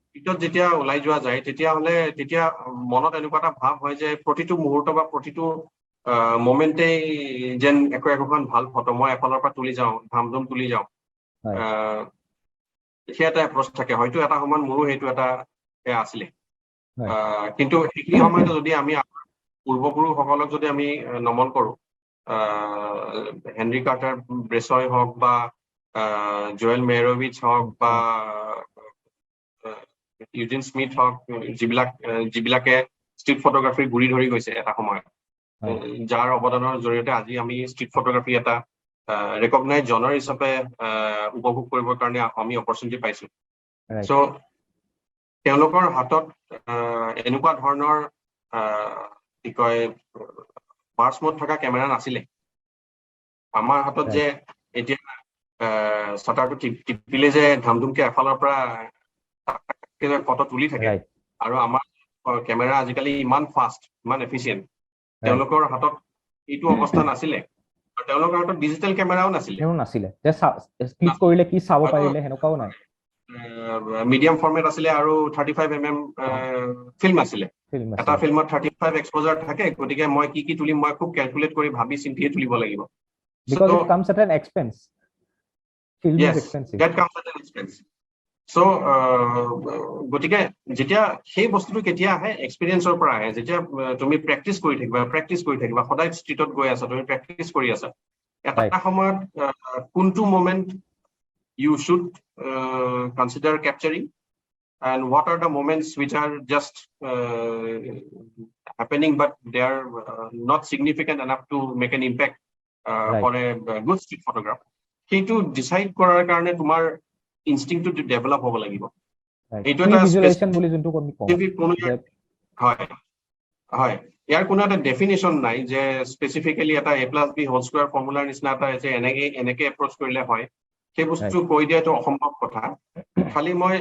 ষ্ট্ৰীটত যেতিয়া ওলাই যোৱা যায়, তেতিয়াহ'লে তেতিয়া মনত এনেকুৱা এটা ভাৱ হয় যে প্ৰতিটো মুহূৰ্ত বা প্ৰতিটো মমেণ্টেই যেন একো একোখন ভাল ফটো মই এফালৰ পৰা তুলি যাওঁ, ধাম ধুম তুলি যাওঁ। সেই এটা এপ্ৰচ থাকে। হয়তো এটা সময়ত মোৰো সেইটো এটা সেয়া আছিলে। কিন্তু সেইখিনি সময়তে যদি আমি পূৰ্বপুৰুষসকলক যদি আমি নমন কৰো, হেনৰি কাৰ্টাৰ ব্ৰেছই হওক বা জয়েল মেৰবিচ হওক বা ইউজিন স্মিথ হওক, যিবিলাকে ষ্ট্ৰীট ফটোগ্ৰাফীৰ গুৰি ধৰি গৈছে এটা সময়ত, যাৰ অৱদানৰ জৰিয়তে আজি আমি ষ্ট্ৰীট ফটোগ্ৰাফী এটা ৰেকগনাইজ জনৰ হিচাপে উপভোগ কৰিবৰ কাৰণে আমি অপৰচুনিটি পাইছো। চ' তেওঁলোকৰ হাতত এনেকুৱা ধৰণৰ কি কয়, বাৰ্ষ্ট মোড থকা কেমেৰা নাছিলে। আমাৰ হাতত যে এতিয়া চাটাৰটো টিপিলে যে ধামধুমকে এফালৰ পৰা ফটো তুলি থাকে আৰু আমাৰ কেমেৰা আজিকালি ইমান ফাষ্ট, ইমান এফিচিয়েণ্ট, তেওঁলোকৰ হাতত এইটো অৱস্থা নাছিলে আৰু তেওঁলোকৰ হাতত ডিজিটেল কেমেৰাও নাছিলে। নাছিলে যে ক্লিক কৰিলে কি চাব পাৰিলে, সেনেকুৱাও নাই। মিডিয়াম ফৰ্মেট আছিলে আৰু 35 mm ফিল্ম আছিলে। এটা ফিল্মত 35 এক্সপ'জাৰ থাকে, গতিকে মই কি কি তুলিম, মই খুব কেলকুলেট কৰি ভাবি চিন্তিয়ে তুলিব লাগিব। Because it comes at an expense. Film Yes, is expensive. That comes at an expense. So, গতিকে যেতিয়া সেই বস্তুটো কেতিয়া আহে, এক্সপিৰিয়েঞ্চৰ পৰা আহে। যেতিয়া তুমি প্ৰেক্টিচ কৰি থাকিবা, প্ৰেক্টিচ কৰি থাকিবা, সদায় ষ্ট্ৰীটত গৈ আছা, তুমি প্ৰেক্টিচ কৰি আছা, এটা সময়ত কোনটো moment you should consider capturing and what are the moments which are just happening but they are not significant enough to make an impact for a good street photograph, সেইটো ডিচাইড কৰাৰ কাৰণে তোমাৰ ইনষ্টিংটো develop হ'ব লাগিব। এইটো এটা visualisation বুলি যোনটো আমি কওঁ। কোনো হয়, ইয়াৰ কোনো এটা ডেফিনেশ্যন নাই যে স্পেচিফিকেলি এটা A plus B whole square ফৰ্মুলাৰ নিচিনা এটা যে এনেকে এনেকে এপ্ৰচ কৰিলে হয়, সেই বস্তুটো কৈ দিয়াটো অসম্ভৱ কথা। খালি মই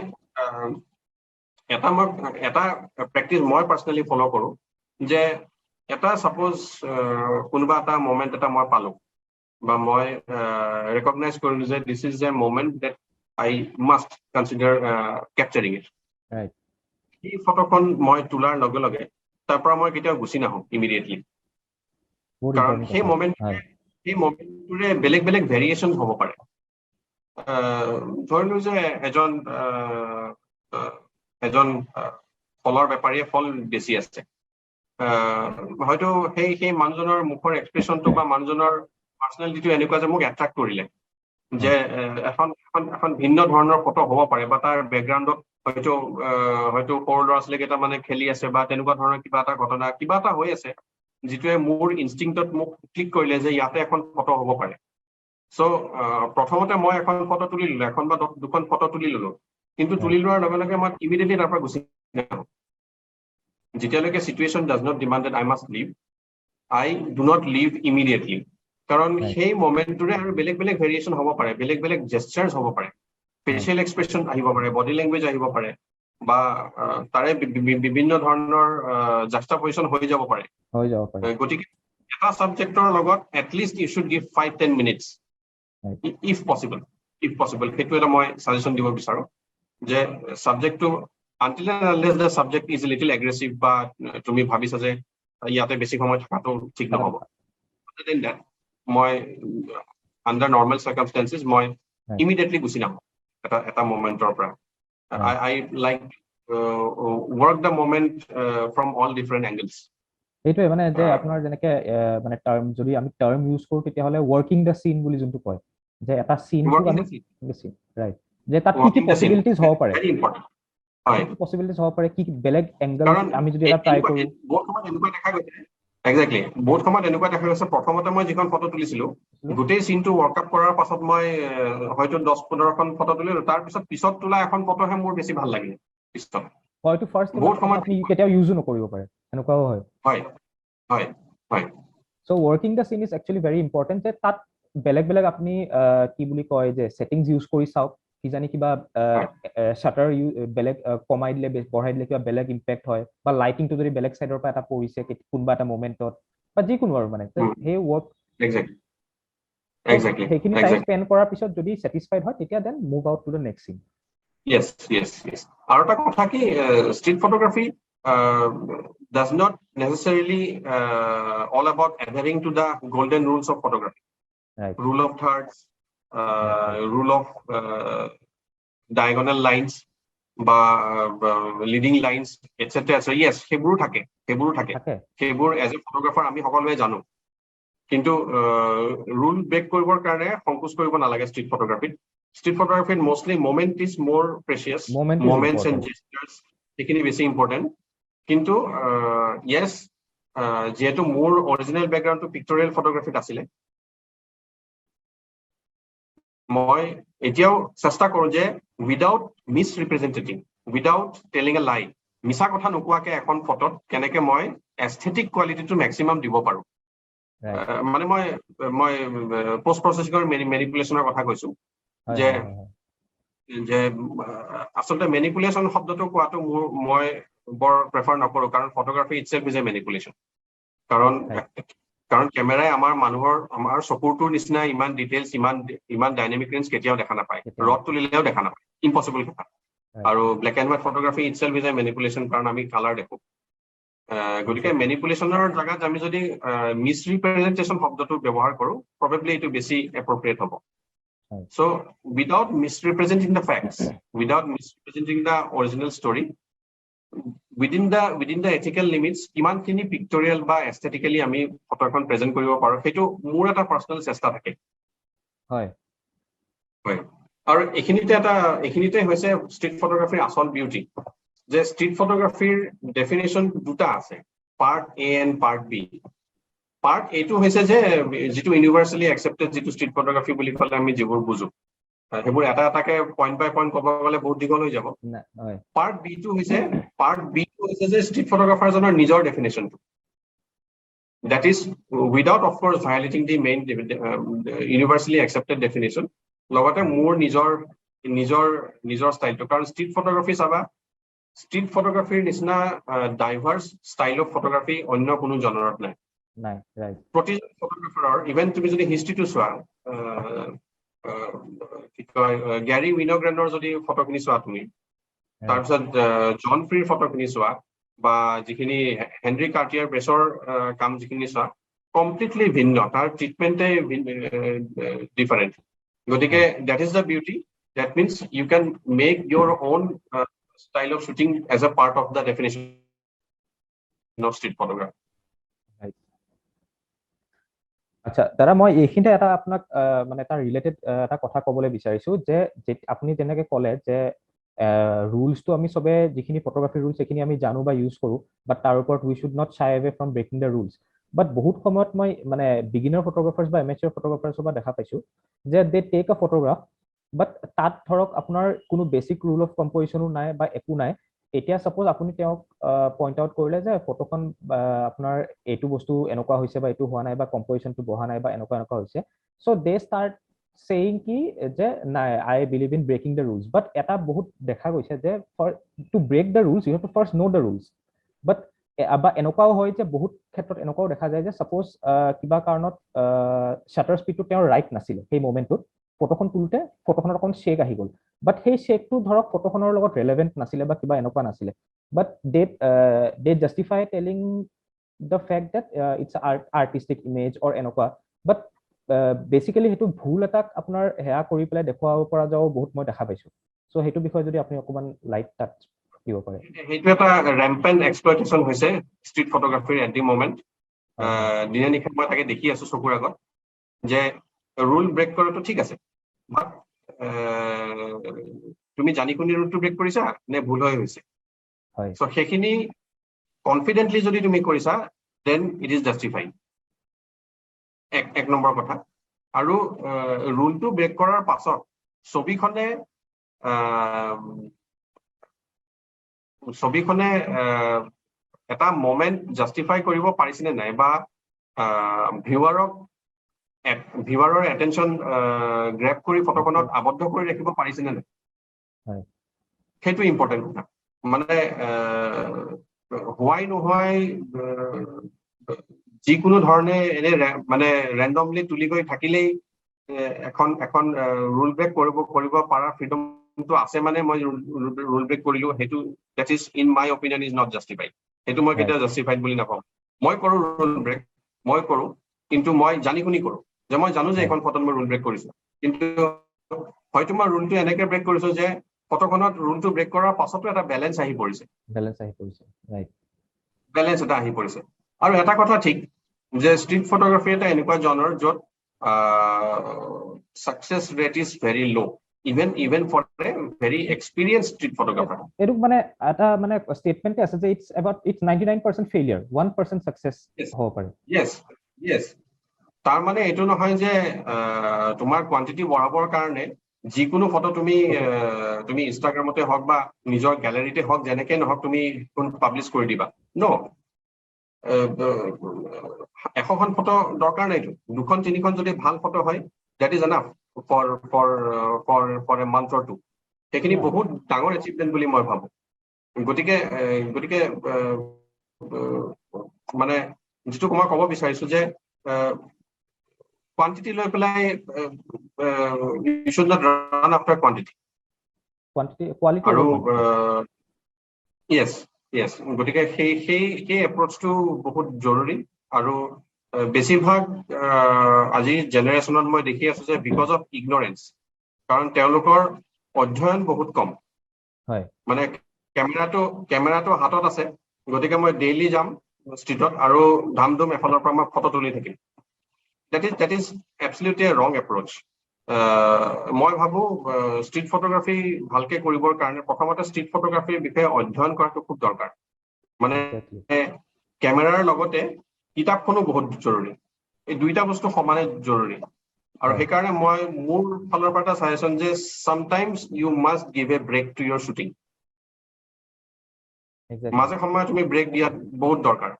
এটা প্ৰেক্টিচ মই পাৰ্চনেলি ফ'ল' কৰোঁ যে এটা ছাপ'জ কোনোবা এটা মমেণ্ট এটা মই পালো বা মই ৰেকগনাইজ কৰিলো যে this is a moment that I must consider capturing it. সেই ফটোখন মই তোলাৰ লগে লগে তাৰ পৰা মই কেতিয়াও গুচি নাহো ইমিডিয়েটলি, কাৰণ সেই মমেণ্টটোৰে বেলেগ বেলেগ ভেৰিয়েশ্যন হ'ব পাৰে। ধৰিলো যে এজন ফলৰ বেপাৰীয়ে ফল বেচি আছে, হয়তো সেই মানুহজনৰ মুখৰ এক্সপ্ৰেছনটো বা মানুহজনৰ পাৰ্চনেলিটিটো এনেকুৱা যে মোক এট্ৰেক্ট কৰিলে যে এখন ভিন্ন ধৰণৰ ফটো হ'ব পাৰে বা তাৰ বেকগ্ৰাউণ্ডত হয়তো সৰু ল'ৰা ছোৱালী কেইটামানে খেলি আছে বা তেনেকুৱা ধৰণৰ কিবা এটা ঘটনা, কিবা এটা হৈ আছে, যিটোৱে মোৰ ইনষ্টিংক্টত মোক ক্লিক কৰিলে যে ইয়াতে এখন ফটো হ'ব পাৰে। চ' প্ৰথমতে মই এখন ফটো তুলি ললো, এখন বা দুখন ফটো তুলি ললো, কিন্তু তুলি লোৱাৰ লগে লগে মই ইমিডিয়েটলি তাৰ পৰা গুচি নাহো। যেতিয়ালৈকে situation does not demand I must leave, I do not leave immediately, কাৰণ সেই মমেণ্টটোৰে আৰু বেলেগ বেলেগ ভেৰিয়েশ্যন হ'ব পাৰে, বেলেগ বেলেগ জেষ্টাৰ্ছ হ'ব পাৰে, ফেচিয়েল এক্সপ্ৰেছন আহিব পাৰে, বডি লেংগুৱেজ আহিব পাৰে বা তাৰে বিভিন্ন ধৰণৰ জাক্সটাপজিশ্যন হৈ যাব পাৰে। হৈ যাব পাৰে। গতিকে এটা ছাবজেক্টৰ লগত at least you should give 5-10 minutes if possible, if possible. সেইটো এটা মই ছাজেশ্যন দিব বিচাৰো যে ছাবজেক্টটো, until unless the subject is little aggressive বা তুমি ভাবিছা যে ইয়াতে বেছি সময় থকাটো ঠিক নহ'ব, that মই আণ্ডাৰ নৰ্মেল চাৰ্কামষ্টেঞ্চেছ মই ইমিডিয়েটলি গুচি নাহোঁ এটা এটা মমেণ্টৰ পৰা। I like work the moment from all different angles. সেইটোৱে মানে যে আপোনাৰ যেনেকে মানে টাৰ্ম, যদি আমি টাৰ্ম ইউজ কৰোঁ, তেতিয়াহ'লে ৱৰ্কিং the চিন বুলি যোনটো কয় যে এটা চিনটো আমি ৰাইট যে তাত কি কি পচিবিলিটিজ হ'ব পাৰে, পচিবিলিটিজ হ'ব পাৰে, কি বেলেগ এংগল আমি যদি এটা ট্ৰাই কৰোঁ। বহুত সময়ত এনেকুৱা দেখা গৈছে, একজেক্টলি, বহুত সময়ত এনেকুৱা দেখা গৈছে, প্ৰথমতে মই যিখন ফটো তুলিছিলো, গোটেই চিনটো ৱৰ্কআপ কৰাৰ পাছত মই হয়তো 10-15খন ফটো তুলিলো, তাৰপিছত পিছত তোলা এখন ফটোহে মোৰ বেছি ভাল লাগিলে পিছত। হয়তো ফাৰ্ষ্ট বহুত সময়ত আপুনি কেতিয়াও ইউজো নকৰিব পাৰে, সেনেকুৱাও হয়। হয় হয় হয়। So working the scene is actually very important, যে তাত বেলেগ বেলেগ আপুনি কি বুলি কয় যে ছেটিংছ ইউজ কৰি চাওক, কিজানি কিবা শ্বাটাৰ বেলেগ কমাই দিলে, বঢ়াই দিলে কিবা বেলেগ ইম্পেক্ট হয় বা লাইটিংটো যদি বেলেগ চাইডৰ পৰা এটা পৰিছে কোনোবা এটা মমেণ্টত বা যিকোনো আৰু মানে সেই ৱৰ্ক সেইখিনি টাইম স্পেণ্ড কৰাৰ পিছত যদি ছেটিছফাইড হয়, তেতিয়া then move out to the next scene. Yes, আৰু এটা কথা কি, street photography does not necessarily all about adhering to the golden rules of photography. Rule of thirds, rule of diagonal lines, বা লিডিং লাইনছ, এটচেট্ৰা। য়েছ, সেইবোৰো থাকে, সেইবোৰো থাকে। সেইবোৰ এজ এ ফটোগ্ৰাফাৰ আমি সকলোৱে জানো, কিন্তু ৰুল ব্ৰেক কৰিবৰ কাৰণে সংকোচ কৰিব নালাগে ষ্ট্ৰীট ফটোগ্ৰাফীত। ষ্ট্ৰীট ফটোগ্ৰাফীত mostly moment is more precious, moments and gestures, সেইখিনি বেছি ইম্পৰ্টেণ্ট। কিন্তু য়েছ, যিহেতু মোৰ অৰিজিনেল বেকগ্ৰাউণ্ডটো পিক্টৰিয়েল ফটোগ্ৰাফীত আছিলে, মই এতিয়াও চেষ্টা কৰোঁ যে without misrepresenting, without telling a lie, মিছা কথা নোকোৱাকে এখন ফটোত কেনেকে মই এস্থেটিক কোৱালিটিটো মেক্সিমাম দিব পাৰোঁ। মানে মই পষ্ট প্ৰচেছিঙৰ মেনিপুলেশ্যনৰ কথা কৈছো যে আচলতে মেনিপুলেশ্যন শব্দটো কোৱাটো মই বৰ প্ৰেফাৰ নকৰো, কাৰণ photography itself is a manipulation, কাৰণ কেমেৰাই আমাৰ মানুহৰ, আমাৰ চকুৰটোৰ নিচিনা ইমান ডিটেইলছ, ইমান ইমান ডাইনামিক ৰেঞ্জ কেতিয়াও দেখা নাপায়। ৰত তুলিলেও দেখা নাপায়, ইম্পচিবল কথা। আৰু black and white photography itself is a manipulation, কাৰণ আমি কালাৰ দেখো। গতিকে মেনিপুলেশ্যনৰ জেগাত আমি যদি মিছ ৰিপ্ৰেজেণ্টেশ্যন শব্দটো ব্যৱহাৰ কৰোঁ, প্ৰবেবলি এইটো বেছি এপ্ৰপ্ৰিয়েট হ'ব। So without misrepresenting the facts, without misrepresenting the original story, within the ethical limits, কিমানখিনি পিক্টৰিয়েল বা এস্থেটিকেলি আমি ফটো এখন প্ৰেজেণ্ট কৰিব পাৰোঁ, সেইটো মোৰ এটা পাৰ্চনেল চেষ্টা থাকে। হয়, আৰু এইখিনিতে হৈছে ষ্ট্ৰীট ফটোগ্ৰাফীৰ আচল বিউটি, যে ষ্ট্ৰীট ফটোগ্ৰাফীৰ ডেফিনেশ্যন দুটা আছে, part A and part B. Part এইটো হৈছে যে যিটো ইউনিভাৰ্চেলি একচেপ্টেড, যিটো ষ্ট্ৰীট ফটোগ্ৰাফী বুলি ক'লে আমি যিবোৰ বুজো, সেইবোৰ এটা এটাকে পইণ্ট বাই পইণ্ট ক'ব গ'লে বহুত দীঘল হৈ যাব। পাৰ্ট বিটো হৈছে যে ষ্ট্ৰীট ফটোগ্ৰাফাৰজনৰ নিজৰ ডেফিনেশ্যনটো, that is without, of course, violating the main universally accepted definition, লগতে মোৰ নিজৰ ষ্টাইলটো। কাৰণ ষ্ট্ৰীট ফটোগ্ৰাফী চাবা, ষ্ট্ৰীট ফটোগ্ৰাফীৰ নিচিনা ডাইভাৰ্চ ষ্টাইল অফ ফটোগ্ৰাফী অন্য কোনো জনৰত নাই। নাই, ৰাইট। প্ৰতিজন ফটোগ্ৰাফাৰৰ, ইভেন তুমি যদি হিষ্ট্ৰীটো চোৱা, কি কয়, গেৰী উইনগ্ৰেনৰ যদি ফটোখিনি চোৱা তুমি, তাৰপিছত জন ফ্ৰীৰ ফটোখিনি চোৱা বা যিখিনি হেনৰি কাৰ্টিয়াৰ ব্ৰেছৰ কাম যিখিনি চোৱা, কমপ্লিটলি ভিন্ন, তাৰ ট্ৰিটমেণ্টে ডিফাৰেণ্ট। গতিকে that is the beauty. That means you can make your own style of shooting as a part of the definition of street photography. আচ্ছা দাদা, মই এইখিনিতে এটা আপোনাক মানে এটা ৰিলেটেড এটা কথা ক'বলৈ বিচাৰিছো যে আপুনি যেনেকে ক'লে যে ৰুলছটো আমি চবে যিখিনি ফটোগ্ৰাফী ৰুলছ, সেইখিনি আমি জানো বা ইউজ কৰোঁ, বাট তাৰ ওপৰত we should not shy away from breaking the rules. বাট বহুত সময়ত মই মানে বিগিনাৰ ফটোগ্ৰাফাৰ্ছ বা এমেচিয়ৰ ফটোগ্ৰাফাৰ্ছৰ পৰা দেখা পাইছোঁ যে they take a photograph, but তাত ধৰক আপোনাৰ কোনো বেচিক ৰুল অফ কম্পজিশ্যনো নাই বা একো নাই। এতিয়া ছাপ'জ আপুনি তেওঁক পইণ্ট আউট কৰিলে যে ফটোখন আপোনাৰ এইটো বস্তু এনেকুৱা হৈছে বা এইটো হোৱা নাই বা কম্পজিশ্যনটো বহা নাই বা এনেকুৱা এনেকুৱা হৈছে। চ' দে ষ্টাৰ্ট চেয়িং কি যে নাই, I believe in breaking the rules. But এটা বহুত দেখা গৈছে যে for to break the rules, you have to first know the rules. But বা এনেকুৱাও হয় যে বহুত ক্ষেত্ৰত এনেকুৱাও দেখা যায় যে ছাপ'জ কিবা কাৰণত শ্বাটাৰ স্পীডটো তেওঁৰ ৰাইট নাছিলে, সেই মমেণ্টটোত ফটোখন তোলোতে ফটোখনত অকণ শ্বেক আহি গ'ল, বাট সেই শ্বেকটো ধৰক ফটোখনৰ লগত ৰেলেভেণ্ট নাছিলে বা কিবা এনেকুৱা নাছিলে, but they justify telling the fact that it's artistic image or এনেকুৱা। বাট বেচিকেলি সেইটো ভুল এটাক আপোনাৰ সেয়া কৰি পেলাই দেখুৱাব পৰা যাও বহুত মই দেখা পাইছোঁ। চ' সেইটো বিষয়ে যদি আপুনি অকণমান লাইট তাত দিব পাৰে। সেইটো এটা ৰেম্পেণ্ট এক্সপ্লইটেশ্যন হৈছে ষ্ট্ৰীট ফটোগ্ৰাফীৰ এট the moment. দিনে নিশাই মই তাকে দেখি আছো চকুৰ আগত যে ৰুল ব্ৰেক কৰাটো ঠিক আছে, বাট তুমি জানি শুনি ৰুলটো ব্ৰেক কৰিছা নে ভুল হৈ হৈছে, চ' সেইখিনি কনফিডেণ্টলি যদি তুমি কৰিছা, then it is justified, এক নম্বৰ কথা। আৰু ৰুলটো ব্ৰেক কৰাৰ পাছত ছবিখনে এটা মমেণ্ট জাষ্টিফাই কৰিব পাৰিছেনে নাই বা ভিউৱাৰৰ এটেনশ্যন গ্ৰেব কৰি ফটোখনত আবদ্ধ কৰি ৰাখিব পাৰিছেনে নাই, সেইটো ইম্পৰ্টেণ্ট কথা। মানে হোৱাই নোহোৱাই যিকোনো ধৰণে এনে মানে ৰেণ্ডমলি তুলি গৈ থাকিলেই এখন ৰুল ব্ৰেক কৰিব পাৰা ফ্ৰীডমটো আছে, মানে মই ৰুল ব্ৰেক কৰিলো, সেইটো that is, in my opinion, is not justified. সেইটো মই কেতিয়াও জাষ্টিফাইড বুলি নাপাওঁ। মই কৰো ৰুল ব্ৰেক, মই কৰো, কিন্তু মই জানি শুনি কৰো যে মই জানো যে এইখন ফটোত মই ৰুল ব্ৰেক কৰিছো, কিন্তু হয়তো মই ৰুলটো এনেকে ব্ৰেক কৰিছো যে ফটোখনত ৰুলটো ব্ৰেক কৰাৰ পাছতো এটা বেলেঞ্চ আহি পৰিছে। বেলেঞ্চ আহি পৰিছে, ৰাইট। বেলেঞ্চ এটা আহি পৰিছে। আৰু এটা কথা ঠিক যে ষ্ট্ৰীট ফটোগ্ৰাফী এটা এনেকুৱা জনৰ য'ত success rate is very low, even for a very experienced street photographer. এইটো মানে এটা মানে ষ্টেটমেণ্টে আছে যে it's 99% failure, 1% success হ'ব পাৰে। য়েছ, তাৰ মানে এইটো নহয় যে তোমাৰ কোৱান্টিটি বঢ়াবৰ কাৰণে যিকোনো ফটো তুমি ইনষ্টাগ্ৰামতে হওক বা নিজৰ গেলেৰীতে হওক, যেনেকে নহওক, তুমি পাব্লিছ কৰি দিবা। ন, 100খন ফটো দৰকাৰ নাইতো। দুখন তিনিখন যদি ভাল ফটো হয়, that is enough for a month or two. সেইখিনি বহুত ডাঙৰ এচিভমেণ্ট বুলি মই ভাবো। গতিকে মানে যিটো মই ক'ব বিচাৰিছো যে কোৱান্টিটি লৈ পেলাই you should not run after quantity. Quantity, quality. আৰু য়েছ, গতিকে সেই এপ্ৰচটো বহুত জৰুৰী। আৰু বেছিভাগ আজিৰ জেনেৰেশ্যনত মই দেখি আছো যে because of ignorance, কাৰণ তেওঁলোকৰ অধ্যয়ন বহুত কম। মানে কেমেৰাটো হাতত আছে, গতিকে মই ডেইলি যাম ষ্ট্ৰীটত আৰু ধাম ধুম এফালৰ পৰা মই ফটো তুলি থাকিম। That is absolutely wrong approach. মই ভাবো ষ্ট্ৰীট ফটোগ্ৰাফী ভালকে কৰিবৰ কাৰণে প্ৰথমতে ষ্ট্ৰীট ফটোগ্ৰাফীৰ বিষয়ে অধ্যয়ন কৰাটো খুব দৰকাৰ। মানে কেমেৰাৰ লগতে কিতাপখনো বহুত জৰুৰী। এই দুইটা বস্তু সমানে জৰুৰী। আৰু সেইকাৰণে মই মোৰ ফালৰ পৰা এটা ছাজেশ্যন যে sometimes you must give a break to your shooting. মাজে সময়ে তুমি ব্ৰেক দিয়াত বহুত দৰকাৰ।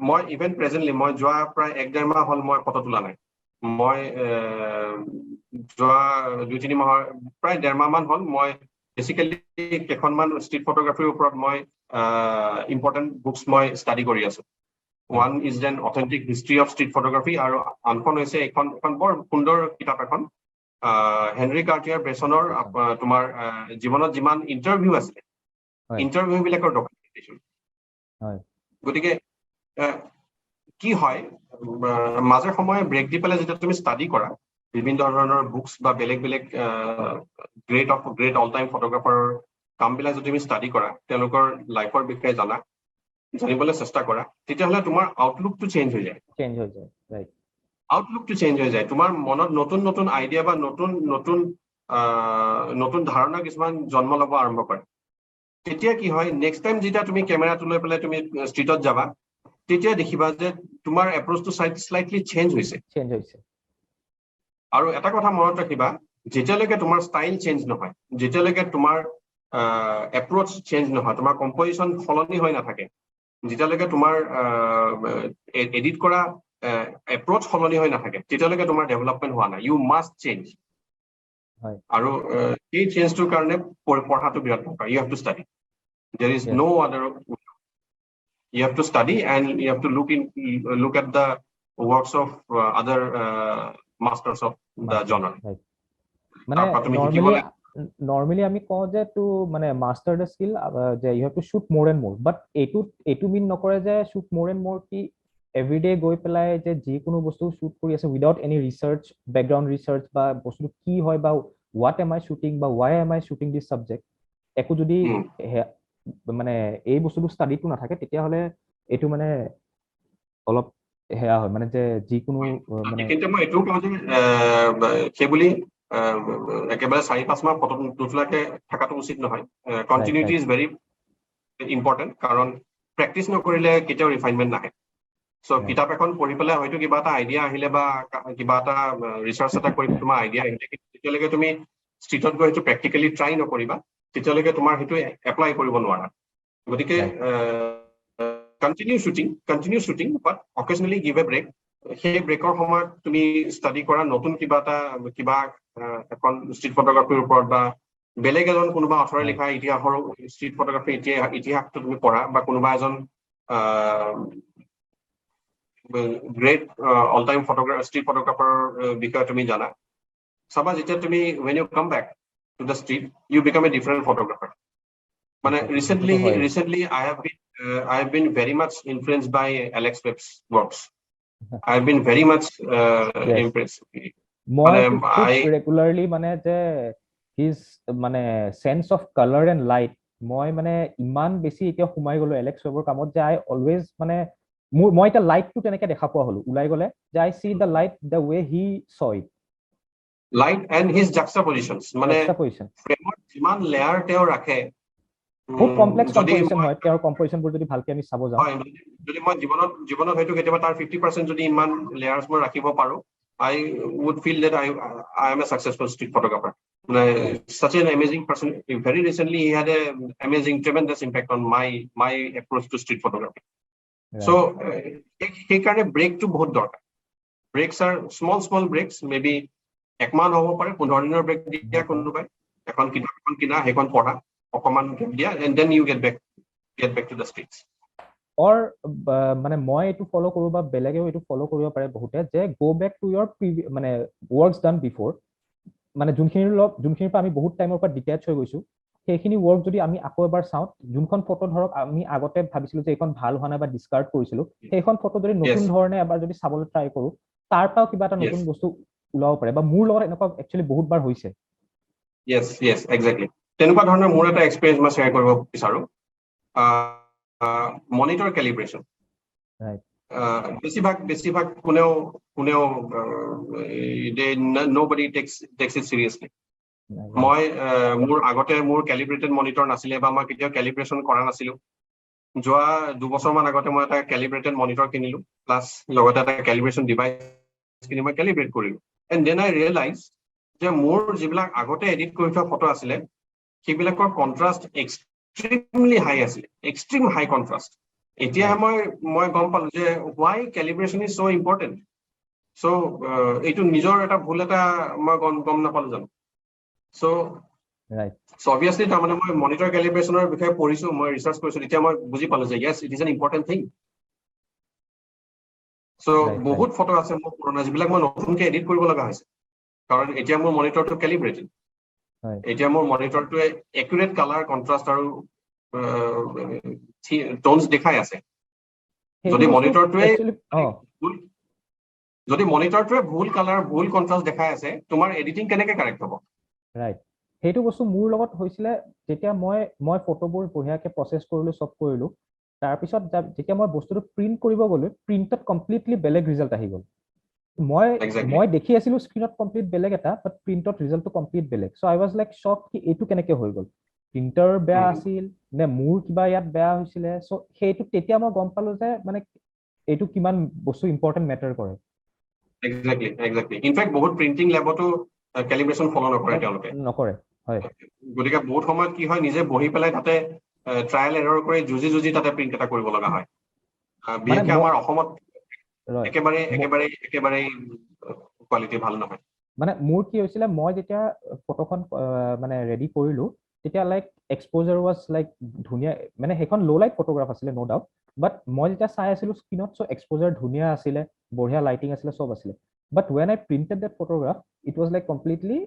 মই ইভেন প্ৰেজেণ্টলি মই যোৱা প্ৰায় এক ডেৰ মাহ হ'ল মই ফটো তোলা নাই। মই যোৱা 2-3 মাহৰ, প্ৰায় ডেৰ মাহ মান হ'ল, মই বেচিকেলি কেইখনমান ষ্ট্ৰীট ফটোগ্ৰাফীৰ ওপৰত মই ইম্পৰ্টেণ্ট বুকছ মই ষ্টাডি কৰি আছো। One is an authentic history of street photography আৰু আনখন হৈছে এখন বৰ সুন্দৰ কিতাপ এখন, হেনৰি কাৰ্টিয়াৰ ব্ৰেছনৰ তোমাৰ জীৱনত যিমান ইণ্টাৰভিউ আছিলে, ইণ্টাৰভিউ বিলাকৰ ডকুমেণ্টেশ্যন। গতিকে কি হয়, মাজে সময়ে ব্ৰেক দি পেলাই যেতিয়া তুমি ষ্টাডি কৰা বিভিন্ন ধৰণৰ বুকছ বা বেলেগ বেলেগ great of great all time ফটোগ্ৰাফাৰৰ কামবিলাক যদি তুমি ষ্টাডি কৰা, তেওঁলোকৰ লাইফৰ বিষয়ে জানিবলৈ চেষ্টা কৰা, তেতিয়াহ'লে তোমাৰ আউটলুকটো চেঞ্জ হৈ যায়। চেঞ্জ হৈ যায়, ৰাইট। আউটলুকটো চেঞ্জ হৈ যায়। তোমাৰ মনত নতুন নতুন আইডিয়া বা নতুন ধাৰণা কিছুমান জন্ম ল'ব আৰম্ভ কৰে। তেতিয়া কি হয়, নেক্সট টাইম যেতিয়া তুমি কেমেৰাটো লৈ পেলাই তুমি ষ্ট্ৰীটত যাবা তেতিয়া দেখিবা যে তোমাৰ এপ্ৰ'চটো শ্লাইটলি চেঞ্জ হৈছে। চেঞ্জ হৈছে। আৰু এটা কথা মনত ৰাখিবা, যেতিয়ালৈকে তোমাৰ ষ্টাইল চেঞ্জ নহয়, যেতিয়ালৈকে তোমাৰ এপ্ৰ'চ চেঞ্জ নহয়, তোমাৰ কম্পজিশ্যন সলনি হৈ নাথাকে, যেতিয়ালৈকে তোমাৰ এডিট কৰা এপ্ৰ'চ সলনি হৈ নাথাকে, তেতিয়ালৈকে তোমাৰ ডেভেলপমেণ্ট হোৱা নাই। You must change. আৰু সেই চেঞ্জটোৰ কাৰণে পঢ়াটো বিৰাট দৰকাৰ। You have to study, there is no other. You have to study and you have to look at the works of other masters of the genre. মানে নৰ্মেলি আমি কওঁ যে টু মানে মাষ্টাৰ the skill যে you have to shoot more and more, but এইটো মিন নকৰে যে shoot মোৰ এণ্ড মোৰ কি এভৰিডে গৈ পেলাই যে যিকোনো বস্তু শ্বুট কৰি আছে without any research, background research বা বস্তুটো কি হয় বা what am I shooting বা why am I shooting this subject, একো যদি মানে এই বস্তুটো ষ্টাডিটো নাথাকে, তেতিয়াহ'লে এইটো মানে অলপ সেয়া হয়, মানে যে যিকোনো মানে কিন্তু মই এইটোও কওঁ যে সেইবুলি একেবাৰে 4-5 মাহ ফটো নোতোলাকে থকাটো উচিত নহয়। Continuity is very important, কাৰণ প্ৰেক্টিচ নকৰিলে কেতিয়াও ৰিফাইনমেণ্ট নাহে। চ' কিতাপ এখন পঢ়ি পেলাই হয়তো কিবা এটা আইডিয়া আহিলে বা কিবা এটা ৰিচাৰ্চ এটা কৰি তোমাৰ আইডিয়া আহিলে, কিন্তু যেতিয়ালৈকে তুমি ষ্ট্ৰীটত গৈ সেইটো প্ৰেক্টিকেলি ট্ৰাই নকৰিবা, তেতিয়ালৈকে তোমাৰ সেইটো এপ্লাই কৰিব নোৱাৰা। গতিকে continue shooting, continue shooting, but occasionally give a break. সেই ব্ৰেকৰ সময়ত তুমি ষ্টাডি কৰা নতুন কিবা এটা, কিবা এখন ষ্ট্ৰীট ফটোগ্ৰাফীৰ ওপৰত বা বেলেগ এজন কোনোবা অথৰে লিখা ইতিহাসৰ ষ্ট্ৰীট ফটোগ্ৰাফী ইতিহাসটো তুমি পঢ়া বা কোনোবা এজন great all time street ফটোগ্ৰাফাৰৰ বিষয়ে তুমি জানা। চাবা, যেতিয়া তুমি, when you come back to the street, you become a different photographer. মানে recently I have been very much influenced by Alex Webb's works. I have been very much impressed. মই regularly মানে যে his মানে sense of colour and light, মই মানে ইমান বেছি এতিয়া সোমাই গলো এলেক্স ৱেবৰ কামত যে আই অলৱেজ মানে মোৰ মই এতিয়া লাইটটো তেনেকে দেখা পোৱা হলো ওলাই গ'লে যে I see the light the way he saw it. Light and his juxtapositions, মানে ফ্ৰেমত যিমান লেয়াৰ তেওঁ ৰাখে। খুব কমপ্লেক্স কম্পজিশ্যন হয় তেওঁৰ কম্পজিশ্যনবোৰ, যদি ভালকে আমি চাব যাওঁ। হয়, যদি মই জীৱনত হয়তো কেতিয়াবা তাৰ 50% যদি ইমান লেয়াৰ্ছ মই ৰাখিব পাৰো, I would feel that I am a successful street photographer. Such an amazing person. Very recently, he had a amazing, tremendous impact on my approach to street photography. So, সেইকাৰণে ব্ৰেকটো বহুত দৰকাৰ। Breaks are small small breaks, maybe একমাহ হ'ব পাৰে, 15 দিনৰ brake দিয়া, কোনোবাই এখন কিতাপ এখন কিনা, সেইখন পঢ়া, অকণমান দিয়া, and then you get back to the streets. Or মানে মই এইটো ফ'ল' কৰোঁ বা বেলেগেও এইটো ফ'ল' কৰিব পাৰে বহুতে যে গ' বেক টু your মানে ৱৰ্কছ ডান বিফ'ৰ, মানে যোনখিনিৰ লগত যোনখিনিৰ পৰা আমি বহুত টাইমৰ পৰা ডিটেচ হৈ গৈছো, সেইখিনি ৱৰ্ক যদি আমি আকৌ এবাৰ চাওঁ, যোনখন ফটো ধৰক আমি আগতে ভাবিছিলো যে এইখন ভাল হোৱা নাই বা ডিছকাৰ্ড কৰিছিলো, সেইখন ফটো যদি নতুন ধৰণে এবাৰ যদি চাবলৈ ট্ৰাই কৰো, তাৰ পৰাও কিবা এটা নতুন বস্তু ওলাব পাৰে বা মোৰ লগত এনেকুৱা একচুৱেলি বহুত বাৰ হৈছে। য়েছ, একজেক্টলি। তেনেকুৱা ধৰণৰ মোৰ এটা এক্সপিৰিয়েঞ্চ মই শ্বেয়াৰ কৰিব বিচাৰো। মনিটৰ কেলিব্ৰেশ্যন বেছিভাগ কোনেও nobody takes it seriously. মই মোৰ আগতে মোৰ কেলিব্ৰেটেড মনিটৰ নাছিলে বা মই কেতিয়াও কেলিব্ৰেশ্যন কৰা নাছিলো। যোৱা 2 বছৰমান আগতে মই এটা কেলিব্ৰেটেড মনিটৰ কিনিলো, প্লাছ লগতে এটা কেলিব্ৰেশ্যন ডিভাইচ কিনি মই কেলিব্ৰেট কৰিলো। এণ্ড then I realise যে মোৰ যিবিলাক আগতে এডিট কৰি থোৱা ফটো আছিলে, সেইবিলাকৰ কণ্ট্ৰাষ্ট এক্সট্ৰিমলি হাই আছিলে, এক্সট্ৰিম হাই কণ্ট্ৰাষ্ট। এতিয়া মই গম পালো যে why calibration is so important. So এইটো নিজৰ এটা ভুল এটা মই গম নাপালো জানো। চ' চ' অভিয়াছলি তাৰমানে মই মনিটৰ কেলিব্ৰেশ্যনৰ বিষয়ে পঢ়িছো, মই ৰিচাৰ্চ কৰিছো, তেতিয়া মই বুজি পালো যে yes, it is an important thing. So বহুত ফটো আছে মোৰ পুৰণা, যিবিলাক মই নতুনকে এডিট কৰিব লগা হৈছে, কাৰণ এতিয়া মোৰ মনিটৰটো কেলিব্ৰেটেড। এতিয়া মোৰ মনিটৰটোৱে একুৰেট কালাৰ, কণ্ট্ৰাষ্ট আৰু টোনছ দেখাই আছে। যদি মনিটৰটোৱে ভুল কালাৰ, ভুল কণ্ট্ৰাষ্ট দেখাই আছে, তোমাৰ এডিটিং কেনেকে কাৰেক্ট হ'ব? ৰাইট, সেইটো বস্তু মোৰ লগত হৈছিলে। যেতিয়া মই ফটোবোৰ বঢ়িয়াকে প্ৰচেছ কৰিলো, চব কৰিলো, তাৰপিছত যেতিয়া মই বস্তুটো প্ৰিণ্ট কৰিব গ'লো, প্ৰিণ্টত কমপ্লিটলি বেলেগ ৰিজাল্ট আহি গ'ল। মই দেখি আছিলো স্ক্ৰীণত কমপ্লিট বেলেগ এটা, বাট প্ৰিণ্টত ৰিজাল্টটো কমপ্লিট বেলেগ। So I was like shock কি এইটো কেনেকে হৈ গ'ল, প্ৰিণ্টাৰ বেয়া আছিল নে মোৰ কিবা ইয়াত বেয়া হৈছিলে? চ' সেইটো তেতিয়া মই গম পালো যে মানে এইটো কিমান বস্তু ইম্পৰ্টেণ্ট মেটাৰ কৰে। একজেক্টলি একজেক্টলি ইনফেক্ট বহুত প্ৰিণ্টিং লেবতো কেলিব্ৰেশ্যন ফ'ল' নকৰে তেওঁলোকে। নকৰে, হয়। গতিকে বহুত সময়ত কি হয়, নিজে বহি পেলাই তাতে ট্ৰায়েল এৰৰ কৰি যুঁজি যুঁজি তাতে প্ৰিণ্ট এটা কৰিব লগা হয়। বিশেষকে আমাৰ অসমত একেবাৰে একেবাৰে একেবাৰে কোৱালিটি ভাল নহয়। মানে মোৰ কি হৈছিলে, মই যেতিয়া ফটোখন মানে ৰেডি কৰিলো, তেতিয়া লাইক এক্সপ'জাৰ ৱাজ লাইক ধুনীয়া, মানে সেইখন ল' লাইট ফটোগ্ৰাফ আছিলে, ন' ডাউট, বাট মই যেতিয়া চাই আছিলো স্ক্ৰীণত, চ' এক্সপ'জাৰ ধুনীয়া আছিলে, বঢ়িয়া লাইটিং আছিলে, চব আছিলে, but when I printed that photograph, it was like completely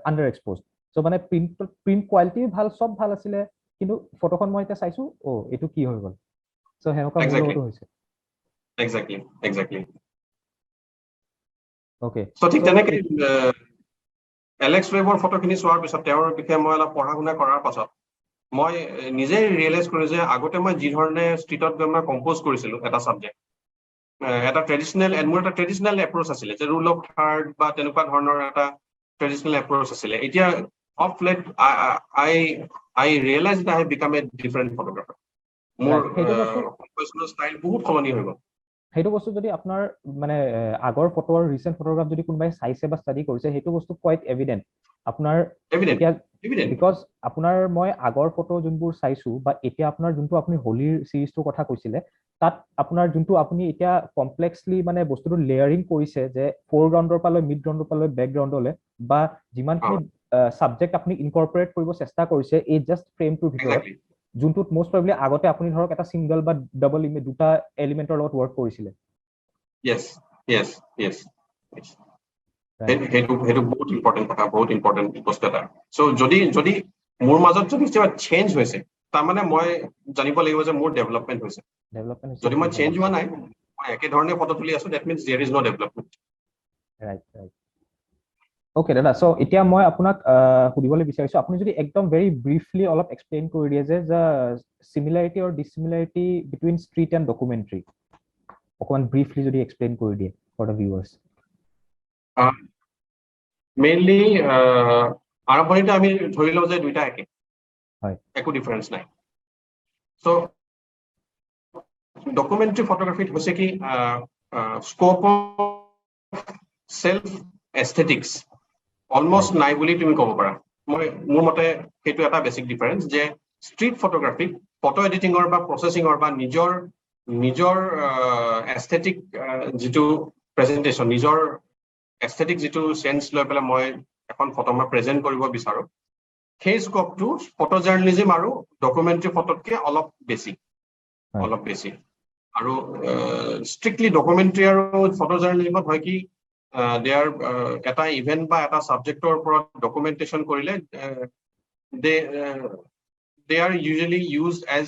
under expose. So মানে প্ৰিণ্ট কোৱালিটি ভাল, চব ভাল আছিলে, কিন্তু ফটোখন মই এতিয়া চাইছো, অ' এইটো কি হৈ গ'ল? চ' সেনেকুৱা মোৰ লগতো হৈছে। Exactly exactly okay. চ' ঠিক তেনেকে এলেক্স ৱেবৰ ফটোখিনি চোৱাৰ পিছত, তেওঁৰ বিষয়ে মই অলপ পঢ়া শুনা কৰাৰ পাছত মই নিজেই ৰিয়েলাইজ কৰিলো যে আগতে মই যি ধৰণে ষ্ট্ৰীটত গৈ মই কম্প'জ কৰিছিলো এটা ছাবজেক্ট, এটা ট্ৰেডিচনেল, মোৰ এটা ট্ৰেডিচনেল এপ্ৰ'চ আছিলে যে ৰুল অফ থাৰ্ড বা তেনেকুৱা ধৰণৰ এটা ট্ৰেডিচনেল এপ্ৰ'চ আছিলে। এতিয়া of late I realize I become a different photographer. মোৰ কম্প'জিশ্যনৰ ষ্টাইল বহুত সলনি হৈ গ'ল। সেইটো বস্তু যদি আপোনাৰ মানে আগৰ ফটো আৰু ৰিচেণ্ট ফটোগ্ৰাফ যদি কোনোবাই চাইছে বা ষ্টাডি কৰিছে, সেইটো বস্তু কোৱাইট এভিডেণ্ট আপোনাৰ এতিয়া, because আপোনাৰ মই আগৰ ফটো যোনবোৰ চাইছো বা এতিয়া আপোনাৰ যোনটো আপুনি হোলীৰ চিৰিজটোৰ কথা কৈছিলে, তাত আপোনাৰ যোনটো আপুনি এতিয়া কমপ্লেক্সলি মানে বস্তুটো লেয়াৰিং কৰিছে যে ফ'ৰগ্ৰাউণ্ডৰ পৰা লৈ মিড গ্ৰাউণ্ডৰ পৰা লৈ বেকগ্ৰাউণ্ডলৈ বা যিমানখিনি ছাবজেক্ট আপুনি ইনকৰ্পৰেট কৰিব চেষ্টা কৰিছে এই জাষ্ট ফ্ৰেমটোৰ ভিতৰত, যোনটোত মষ্ট প্ৰবেবলি আগতে আপুনি ধৰক এটা ছিংগল বা ডাবল দুটা এলিমেণ্টৰ লগত ৱৰ্ক কৰিছিলে। য়েছ, সেইটো বহুত ইম্পৰ্টেণ্ট কথা, বহুত ইম্পৰ্টেণ্ট বস্তু এটা। চ' যদি মোৰ মাজত যদি কিবা চেঞ্জ হৈছে, তাৰমানে মই জানিব লাগিব যে মোৰ ডেভেলপমেণ্ট হৈছে। ডেভেলপমেণ্ট। যদি মই চেঞ্জ হোৱা নাই, মই একেধৰণে ফটো তুলি আছো, that means there is no development. Right right okay দাদা, চ' এতিয়া মই আপোনাক সুধিবলৈ বিচাৰিছো, আপুনি যদি একদম ভেৰি ব্ৰিফলি অলপ এক্সপ্লেইন কৰি দিয়ে যে similarity or dissimilarity between street and documentary, অকণমান ব্ৰিফলি যদি এক্সপ্লেইন কৰি দিয়ে ফৰ the viewers. Mainly আৰম্ভণিতে আমি ধৰি লওঁ যে দুইটা একে, একো ডিফাৰেঞ্চ নাই। চ' ডকুমেণ্টাৰী ফটোগ্ৰাফীত হৈছে কি, scope of self aesthetics almost নাই বুলি তুমি ক'ব পাৰা। মই মোৰ মতে সেইটো এটা বেছিক ডিফাৰেঞ্চ যে ষ্ট্ৰীট ফটোগ্ৰাফিক ফটো এডিটিঙৰ বা প্ৰচেছিঙৰ বা নিজৰ এস্থেটিক যিটো প্ৰেজেণ্টেশ্যন, নিজৰ এস্থেটিক যিটো চেন্স লৈ পেলাই মই এখন ফটো মই প্ৰেজেণ্ট কৰিব বিচাৰোঁ, সেই স্কোপটো ফটো জাৰ্ণেলিজিম আৰু ডকুমেণ্টাৰী ফটোতকে অলপ বেছি। অলপ বেছি। আৰু ষ্ট্ৰিক্টলি ডকুমেণ্টাৰী আৰু ফটো জাৰ্ণেলিজিমত হয় কি, there এটা ইভেণ্ট বা এটা ছাবজেক্টৰ ওপৰত ডকুমেণ্টেশ্যন কৰিলে they are usually used as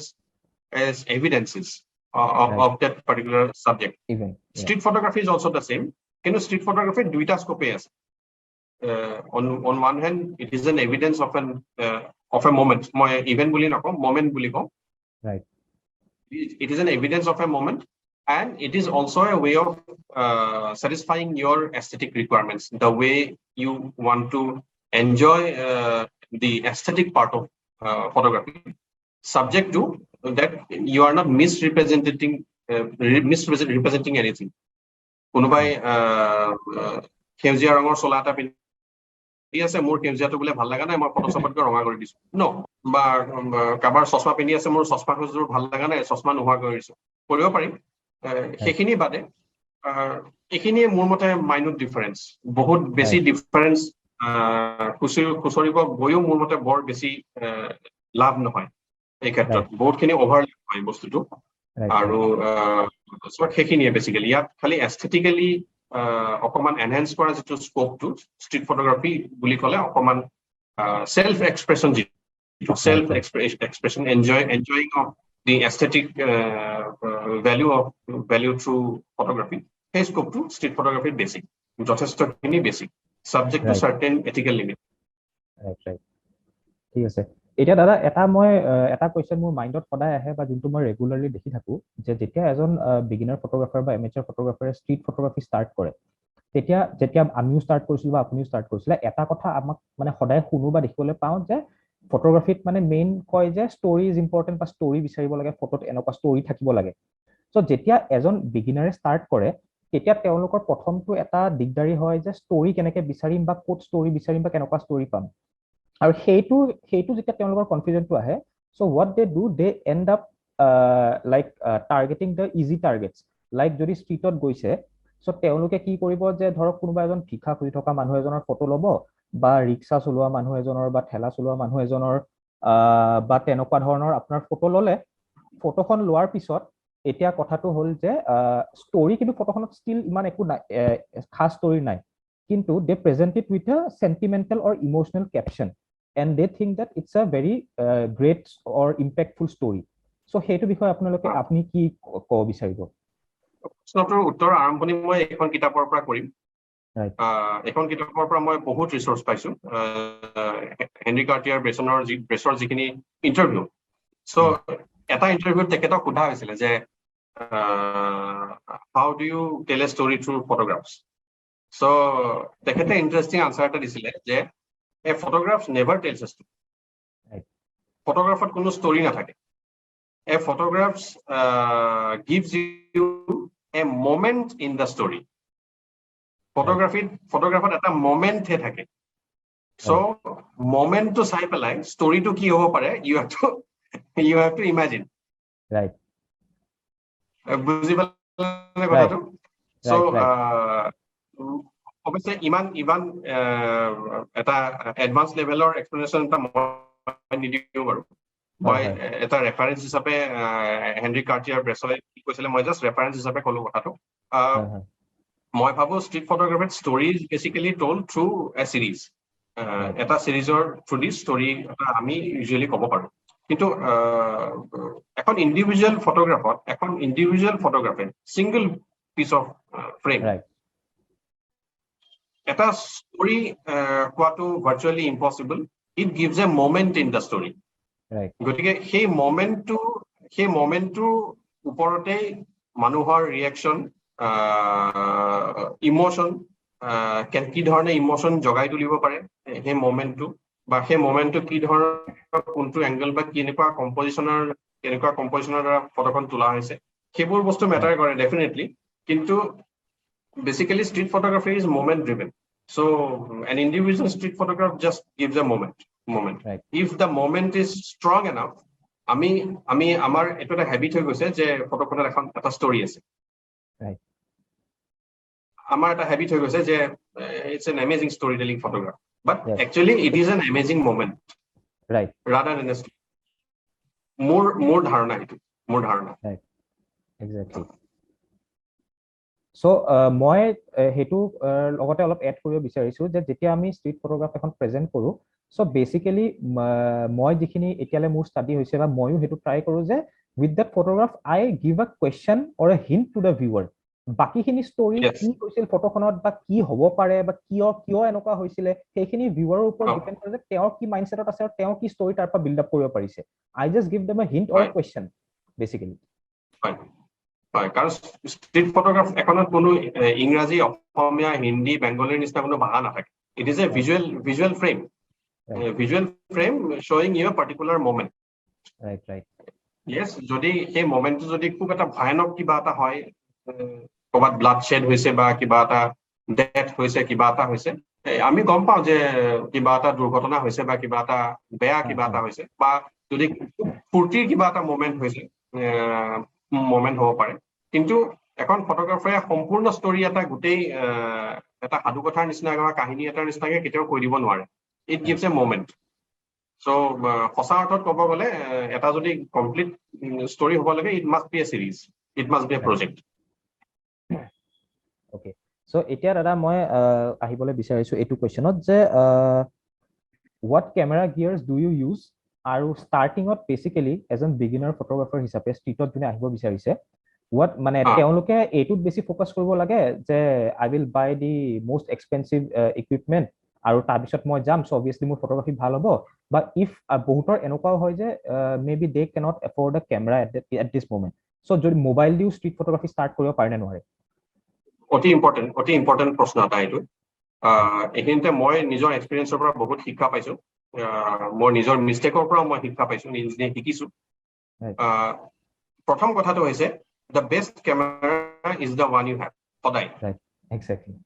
evidences of that particular subject. Street photography is also the same, কিন্তু ষ্ট্ৰীট ফটোগ্ৰাফীত দুইটা স্কোপেই আছে। On one hand, it is an evidence of a moment. মই ইভেণ্ট বুলি নকওঁ, মমেণ্ট বুলি কওঁ। It is an evidence of a moment and it is also a way of satisfying your aesthetic requirements, the way you want to enjoy the aesthetic part of photography, subject to that you are not misrepresenting anything. কোনোবাই সেউজীয়া ৰঙৰ চোলা এটা পিন্ধি আছে, মোৰ সেউজীয়াটো বোলে ভাল লগা নাই, মই ফটোশ্বপত গৈ ৰঙা কৰি দিছো ন, বা কাৰোবাৰ চশমা পিন্ধি আছে, মোৰ চশমা ভাল লগা নাই, চশমা নোহোৱা কৰি দিছো, কৰিব পাৰিম। সেইখিনি বাদে এইখিনিয়ে মোৰ মতে মাইনুট ডিফাৰেঞ্চ। বহুত বেছি ডিফাৰেঞ্চ খুচৰিব গৈও মোৰ মতে বৰ বেছি লাভ নহয় এই ক্ষেত্ৰত। বহুতখিনি অভাৰলেপ হয় বস্তুটো আৰু সেইখিনিয়ে বেচিকেলি। ইয়াত খালি এস্থেটিকেলি অকমান এনহেঞ্চ কৰা যিটো স্কোপটো, ষ্ট্ৰীট ফটোগ্ৰাফী বুলি ক'লে অকমান চেল্ফ এক্সপ্ৰেছন, যিটো self expression, enjoying of the aesthetic value through photography, সেই স্কোপটো ষ্ট্ৰীট ফটোগ্ৰাফীত বেছি, যথেষ্টখিনি বেছি, subject to certain ethical limit. Right, ঠিক আছে। এতিয়া দাদা, এটা মই এটা কুৱেশ্যন মোৰ মাইণ্ডত সদায় আহে বা যোনটো মই ৰেগুলাৰলি দেখি থাকোঁ যে যেতিয়া এজন বিগিনাৰ ফটোগ্ৰাফাৰ বা এমেচাৰ ফটোগ্ৰাফাৰে ষ্ট্ৰীট ফটোগ্ৰাফী ষ্টাৰ্ট কৰে, তেতিয়া যেতিয়া আমিও ষ্টাৰ্ট কৰিছিলোঁ বা আপুনিও ষ্টাৰ্ট কৰিছিলে, এটা কথা আমাক মানে সদায় শুনো বা দেখিবলৈ পাওঁ যে ফটোগ্ৰাফীত মানে মেইন কয় যে ষ্টৰি is important বা ষ্টৰি বিচাৰিব লাগে, ফটোত এনেকুৱা ষ্টৰি থাকিব লাগে। চ' যেতিয়া এজন বিগিনাৰে ষ্টাৰ্ট কৰে, তেতিয়া তেওঁলোকৰ প্ৰথমটো এটা দিগদাৰী হয় যে ষ্টৰি কেনেকে বিচাৰিম বা ক'ত ষ্টৰি বিচাৰিম বা কেনেকুৱা ষ্টৰি পাম। আৰু সেইটো যেতিয়া তেওঁলোকৰ কনফিউজনটো আহে, so what they do, they end up like targeting the easy targets, like যদি ষ্ট্ৰীটত গৈছে, চ' তেওঁলোকে কি কৰিব যে ধৰক কোনোবা এজন ভিক্ষা খুজি থকা মানুহ এজনৰ ফটো ল'ব বা ৰিক্সা চলোৱা মানুহ এজনৰ বা ঠেলা চলোৱা মানুহ এজনৰ বা তেনেকুৱা ধৰণৰ আপোনাৰ ফটো ল'লে। ফটোখন লোৱাৰ পিছত এতিয়া কথাটো হ'ল যে ষ্টৰি কিন্তু ফটোখনত ষ্টিল ইমান একো নাই, খাছ ষ্টৰি নাই, কিন্তু they present it with a sentimental or emotional caption and they think that it's a very great or impactful story. So সেইটো বিষয়ে আপুনি কি ক'ব বিচাৰিব? প্ৰশ্নটোৰ উত্তৰ আৰম্ভণি মই এইখন কিতাপৰ পৰা কৰিম। এইখন কিতাপৰ পৰা মই বহুত ৰিচৰ্চ পাইছো, হেনৰি কাৰ্টিয়াৰ ব্ৰেছনৰ ব্ৰেছৰ যিখিনি ইণ্টাৰভিউ। চ' এটা ইণ্টাৰভিউত তেখেতক সোধা হৈছিলে যে "How do you tell a story through photographs?" So তেখেতে ইণ্টাৰেষ্টিং আনচাৰ এটা দিছিলে যে a photograph never tells a story. ফটোগ্ৰাফত কোনো ষ্টৰি নাথাকে। A photographs gives you a moment in the story. ফটোগ্ৰাফত এটা মমেণ্টহে থাকে। চ' মমেণ্টটো চাই পেলাই ষ্টৰিটো কি হ'ব পাৰে, you have to imagine. বুজি পালে কথাটো? চ' অৱশ্যে ইমান ইমান এটা এডভান্স লেভেলৰ এক্সপ্লেনেশ্যন এটা মই নিদিওঁ বাৰু। মই এটা ৰেফাৰেঞ্চ হিচাপে হেনৰি কাৰ্টিয়াৰ ব্ৰেছলে কি কৈছিলে, মই জাষ্ট ৰেফাৰেঞ্চ হিচাপে ক'লো কথাটো। মই ভাবো street ফটোগ্ৰাফীত story is basically told through a series. এটা চিৰিজৰ থ্ৰু দি ষ্টৰি এটা আমি ইউজুৱেলি ক'ব পাৰো। কিন্তু এখন ইণ্ডিভিজুৱেল ফটোগ্ৰাফত, এখন ইণ্ডিভিজুৱেল ফটোগ্ৰাফে, ছিংগল পিচ অফ ফ্ৰেম এটা ষ্টৰি কোৱাটো virtually impossible. It gives a moment in the story. গতিকে সেই মমেণ্টটোৰ ওপৰতেই মানুহৰ ৰিয়েকশ্যন, ইম'চন, কি ধৰণে ইম'চন জগাই তুলিব পাৰে সেই মমেণ্টটো বা সেই মমেণ্টটো কি ধৰণৰ, কোনটো এংগল বা কেনেকুৱা কম্পজিশ্যনৰ দ্বাৰা ফটোখন তোলা হৈছে, সেইবোৰ বস্তু মেটাৰ কৰে ডেফিনেটলি। কিন্তু basically street photography is moment driven. So an individual street photograph just gives a moment. If the moment is strong enough, আমি আমি আমাৰ এইটো এটা হেবিট হৈ গৈছে যে ফটোখনত এটা ষ্টৰি আছে। আমাৰ এটা হেবিট হৈ গৈছে যে it's an amazing story telling photograph, but actually it is an amazing moment rather than a story. মোৰ ধাৰণা সেইটো, মোৰ ধাৰণা। এক্সেক্টলি। চ' মই সেইটো লগতে অলপ এড কৰিব বিচাৰিছো যে যেতিয়া আমি ষ্ট্ৰীট ফটোগ্ৰাফ এখন প্ৰেজেণ্ট কৰোঁ, চ' বেচিকেলি মই যিখিনি এতিয়ালৈ মোৰ ষ্টাডি হৈছে বা ময়ো সেইটো ট্ৰাই কৰোঁ যে with that photograph I give a question or a hint to the viewer. বাকীখিনি ষ্টৰি কি হৈছিল ফটোখনত বা কি হ'ব পাৰে বা কিয় এনেকুৱা হৈছিলে, সেইখিনি ভিউৱাৰৰ ওপৰত ডিপেণ্ড কৰে যে তেওঁৰ কি মাইণ্ডছেটত আছে আৰু তেওঁ কি ষ্টৰি তাৰ পৰা বিল্ড আপ কৰিব পাৰিছে। I just give them a hint or question basically. হয়, কাৰণ ষ্ট্ৰীট ফটোগ্ৰাফ এখনত কোনো ইংৰাজী, অসমীয়া, হিন্দী, বেংগলীৰ নিচিনা কোনো ভাষা নাথাকে। It is a visual frame, visual frame showing you particular moment. Right right য়েছ, যদি সেই মমেণ্টটো যদি খুব এটা ভয়ানক কিবা এটা হয়, ক'ৰবাত ব্লাড শ্বেড হৈছে বা কিবা এটা ডেথ হৈছে, কিবা এটা হৈছে, আমি গম পাওঁ যে কিবা এটা দুৰ্ঘটনা হৈছে বা কিবা এটা বেয়া কিবা এটা হৈছে, বা যদি খুব ফূৰ্তিৰ কিবা এটা মমেণ্ট হৈছে, মমেণ্ট হ'ব পাৰে। কিন্তু এখন ফটোগ্ৰাফাৰে সম্পূৰ্ণ ষ্টৰি এটা গোটেই এটা সাধুকথাৰ নিচিনা বা কাহিনী এটাৰ নিচিনাকে কেতিয়াও কৈ দিব নোৱাৰে। It gives a moment. So সঁচা অৰ্থত ক'ব গ'লে এটা যদি কমপ্লিট ষ্টৰি হ'ব লাগে, it must be a series, it must be a project. Okay, চ' এতিয়া দাদা মই আহিবলৈ বিচাৰিছো এইটো কুৱেশ্যনত যে what camera gears do you use? আৰু ষ্টাৰ্টিঙত বেচিকেলি এজন বিগিনাৰ ফটোগ্ৰাফাৰ হিচাপে ষ্ট্ৰীটত যোনে আহিব বিচাৰিছে, what মানে তেওঁলোকে এইটোত বেছি ফ'কাছ কৰিব লাগে যে I will buy the most expensive equipment আৰু তাৰপিছত মই যাম, চ' অভিয়াছলি মোৰ ফটোগ্ৰাফী ভাল হ'ব, বা if বহুতৰ এনেকুৱাও হয় যে may be they cannot afford a camera at this moment, চ' যদি মোবাইল দিও ষ্ট্ৰীট ফটোগ্ৰাফী ষ্টাৰ্ট কৰিব পাৰে নে নোৱাৰে? অতি ইম্পৰ্টেণ্ট প্ৰশ্ন এটা এইটো। এইখিনিতে মই নিজৰ এক্সপিৰিয়েঞ্চৰ পৰা বহুত শিক্ষা পাইছো, মোৰ নিজৰ মিষ্টেকৰ পৰাও মই শিক্ষা পাইছো, নিজে শিকিছো। প্ৰথম কথাটো হৈছে The best camera is the one you have, সদায়।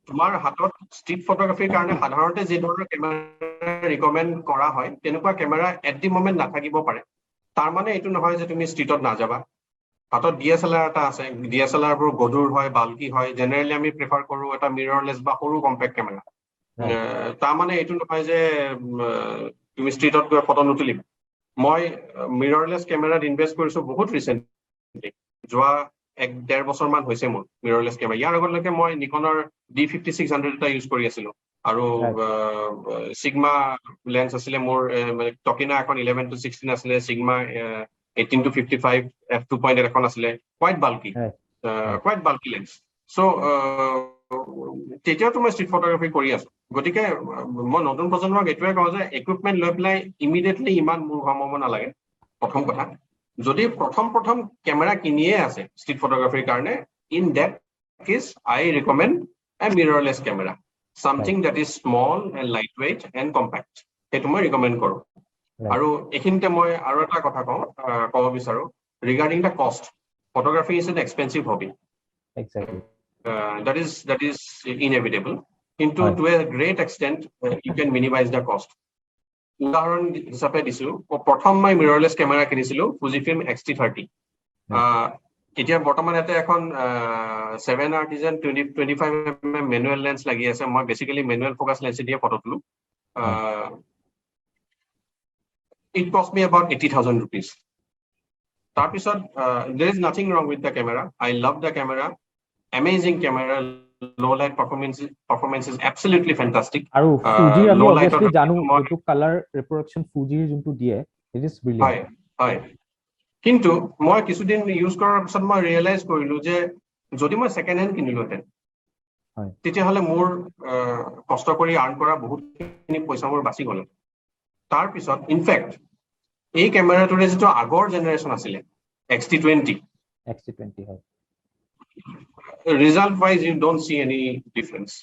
তোমাৰ হাতত ষ্ট্ৰীট ফটোগ্ৰাফীৰ কাৰণে সাধাৰণতে যি ধৰণৰ কেমেৰা ৰিকমেণ্ড কৰা হয়, তেনেকুৱা কেমেৰা এট the moment নাথাকিব পাৰে। তাৰ মানে এইটো নহয় যে তুমি ষ্ট্ৰীটত নাযাবা। হাতত DSLR এটা আছে, DSLR বোৰ গধুৰ হয়, বাল্কি হয়। জেনেৰেলি আমি প্ৰিফাৰ কৰো এটা মিৰৰলেছ বা সৰু কম্পেক্ট কেমেৰা। তাৰ মানে এইটো নহয় যে তুমি ষ্ট্ৰীটত গৈ ফটো নুতুলিবা। মই মিৰৰলেছ কেমেৰাত ইনভেষ্ট কৰিছো বহুত ৰিচেণ্টলি, যোৱা এক ডেৰ বছৰ মান হৈছে মোৰ মিৰৰলেছ কেমেৰা। ইয়াৰ আগলৈকে মই নিকনৰ D 5600 এটা ইউজ কৰি আছিলো আৰু চিগমা লেন্স আছিলে মোৰ, মানে টকিনা এখন 11 টু 16 আছিলে, চিগমা 18 to 55 f 2.8 এখন আছিলে, quite bulky, quite bulky lens. So তেতিয়াওতো মই ষ্ট্ৰীট ফটোগ্ৰাফী কৰি আছো। গতিকে মই নতুন প্ৰজন্মক এইটোৱে কওঁ যে ইকুইপমেণ্ট লৈ পেলাই ইমিডিয়েটলি ইমান মূৰ ঘমাব নালাগে, প্ৰথম কথা। যদি প্ৰথম প্ৰথম কেমেৰা কিনিয়ে আছে ষ্ট্ৰীট ফটোগ্ৰাফীৰ কাৰণে, in that case I recommend a mirrorless camera, something that is small and light weight and compact. সেইটো মই ৰিকমেণ্ড কৰোঁ। আৰু এইখিনিতে মই আৰু এটা কথা কওঁ, ক'ব বিচাৰো regarding the cost. Photography is an expensive hobby. That is inevitable. কিন্তু to a great extent you can minimize the cost. উদাহৰণ হিচাপে দিছো, প্ৰথম মই মিৰৰলেছ কেমেৰা কিনিছিলো ফুজি ফিল্ম এক্স টি 30। এতিয়া বৰ্তমান ইয়াতে এখন 7 Artisan 25 mm manual lens লাগি আছে। মই বেচিকেলি মেনুৱেল ফ'কাছ লেন্স দিয়ে ফটো তোলো। It cost me about ₹80,000. তাৰপিছত there is nothing wrong with the camera. I love the camera, amazing camera. Low light performance is absolutely fantastic. আৰু ফুজিৰ আমি obviously জানো, যোনটো কালাৰ ৰিপ্ৰডাকশ্যন ফুজিৰ যোনটো দিয়ে, it is brilliant. হয়, কিন্তু মই কিছুদিন ইউজ কৰাৰ পিছত মই ৰিয়েলাইজ কৰিলো যে যদি মই ছেকেণ্ড হেণ্ড কিনিলোহেঁতেন, তেতিয়াহ'লে মোৰ কষ্ট কৰি আৰ্ণ কৰা বহুতখিনি পইচা মোৰ বাচি গ'ল। তাৰপিছত ইনফেক্ট এই কেমেৰাটোৰে যিটো আগৰ জেনেৰেশ্যন আছিলে এক্স টি 20, এক্স টি 20, হয়। Result wise you don't see any difference.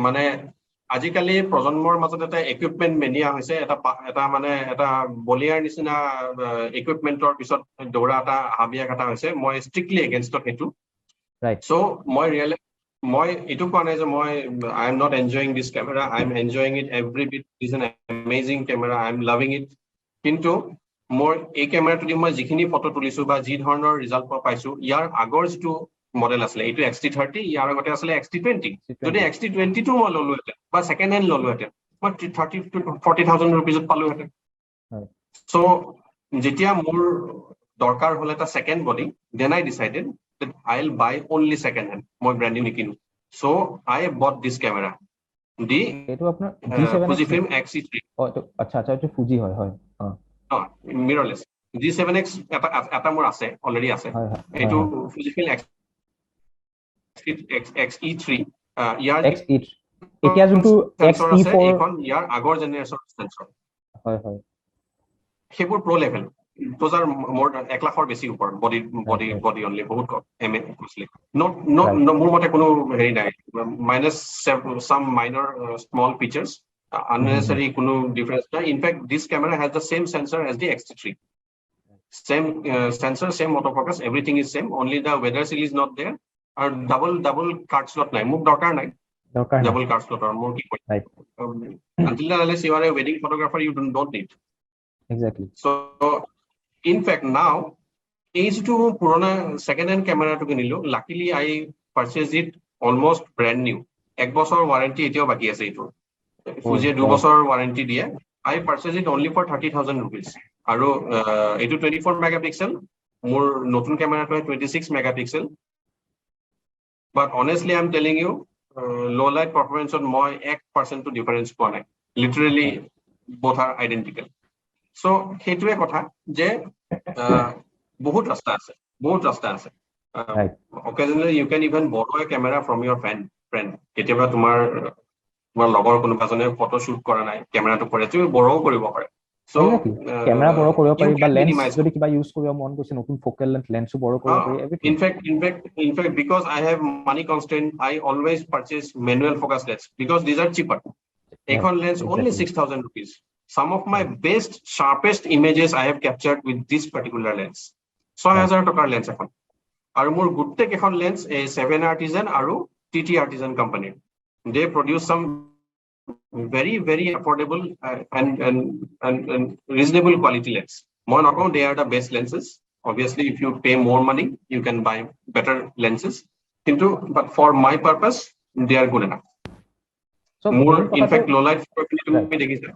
মানে আজিকালি প্ৰজন্মৰ মাজত এটা ইকুইপমেণ্ট মেনিয়া হৈছে, এটা মানে এটা বলিয়াৰ নিচিনা ইকুইপমেণ্টৰ পিছত দৌৰা এটা হাবিয়াস এটা হৈছে। মই ষ্ট্ৰিক্টলি এগেইনষ্টত সেইটো। চ' মই এইটো কোৱা নাই যে মই I am not enjoying this camera. I am enjoying it every bit. Is an amazing camera, I am loving it. কিন্তু মোৰ এই কেমেৰাটো দি মই যিখিনি ফটো তুলিছো বা যি ধৰণৰ ৰিজাল্ট মই পাইছো, ইয়াৰ আগৰ যিটো মডেল আছিলে, এইটো এক্স টি 30, ইয়াৰ আগতে আছিলে এক্স টি 20। যদি এক্স টি 20টো মই ল'লোহেঁতেন বা ছেকেণ্ড হেণ্ড ল'লোহেঁতেন, মই 30 টু 40 থাউজেণ্ড ৰুপিজত পালোহেঁতেন। চ' যেতিয়া মোৰ দৰকাৰ হ'ল এটা second body, then I decided I will buy only second hand, মই ব্ৰেণ্ড নিউ নিকিনো। So I bought this camera, the এইটো আপোনাৰ G 7? Fuji film X E 3। অ, এইটো, আচ্ছা, এইটো ফুজি হয়। অ, মিৰৰলেছ। জি 7 এক্স এটা মোৰ আছে, অলৰেডি আছে। হয় হয় এইটো ফুজি ফিল্ম এক্স ই 3। ইয়াৰ এক্স ই, এতিয়া যোনটো এক্স চেন্সৰ ই আছে, 4 এইখন ইয়াৰ আগৰ জেনেৰেশ্যনৰ চেন্সৰ। হয় হয় সেইবোৰ প্ৰ' লেভেল, those are মোৰ 1 লাখৰ বেছি ওপৰত বডি বডি অনলি, বহুত এম এ কষ্টলি। ন, মোৰ মতে কোনো হেৰি নাই, minus some minor small features, unnecessary কোনো ডিফাৰেঞ্চ নাই। In fact, this camera has the same sensor as the X-T3, same sensor, same autofocus, everything is same. Only the weather seal is not there. আৰু double card slot নাই। মোক দৰকাৰ নাই। দৰকাৰ নাই। Double card শ্লটৰ মোৰ কি কৰিম? Until and unless you are a wedding photographer, you don't need. So, in fact, now, এই যিটো মোৰ পুৰণা ছেকেণ্ড হেণ্ড কেমেৰাটো কিনিলো, luckily I purchase it almost brand new. এক বছৰ ৱাৰেণ্টি এতিয়াও বাকী আছে এইটোৰ। ফুজিয়ে 2 বছৰ ৱাৰেণ্টি দিয়ে। I purchase it only for ₹30,000. আৰু এইটো 24 মেগা পিক্সেল, মোৰ নতুন কেমেৰাটোৱে 26 mega pixel. But honestly, I am telling you, low light পাৰফৰ্মেঞ্চত মই 1%টো ডিফাৰেঞ্চ পোৱা নাই। Literally both are identical. So সেইটোৱে কথা যে বহুত ৰাস্তা আছে, বহুত ৰাস্তা আছে। Occasionally you can even borrow a camera from your friend. কেতিয়াবা তোমাৰ লগৰ কোনোবা জনে ফটো শ্বুট কৰা নাই, কেমেৰাটো কৰে, তুমি বৰ'ও কৰিব পাৰে। চ' কেমেৰা বৰ কৰিব পাৰি বা লেন্স যদি কিবা ইউজ কৰিব মন গৈছে, নতুন ফকেল লেন্থ লেন্সো বৰ কৰিব পাৰি, everything. In fact, because I have money constraint, I always purchase manual focus lens because these are cheaper. এইখন lens only ₹6,000. Some of my best, sharpest images I have captured with this particular lens. 6,000 টকাৰ lens এখন। আৰু মোৰ গোটেই কেইখন lens এই seven artisan আৰু T T artisan কোম্পানীৰ। They produce some very, very affordable and reasonable quality lens. মই নকওঁ they are the best lenses. Obviously, if you pay more money, you can buy better lenses, কিন্তু but for my purpose, they are good enough. মোৰ in fact ল' light তুমি দেখিছা।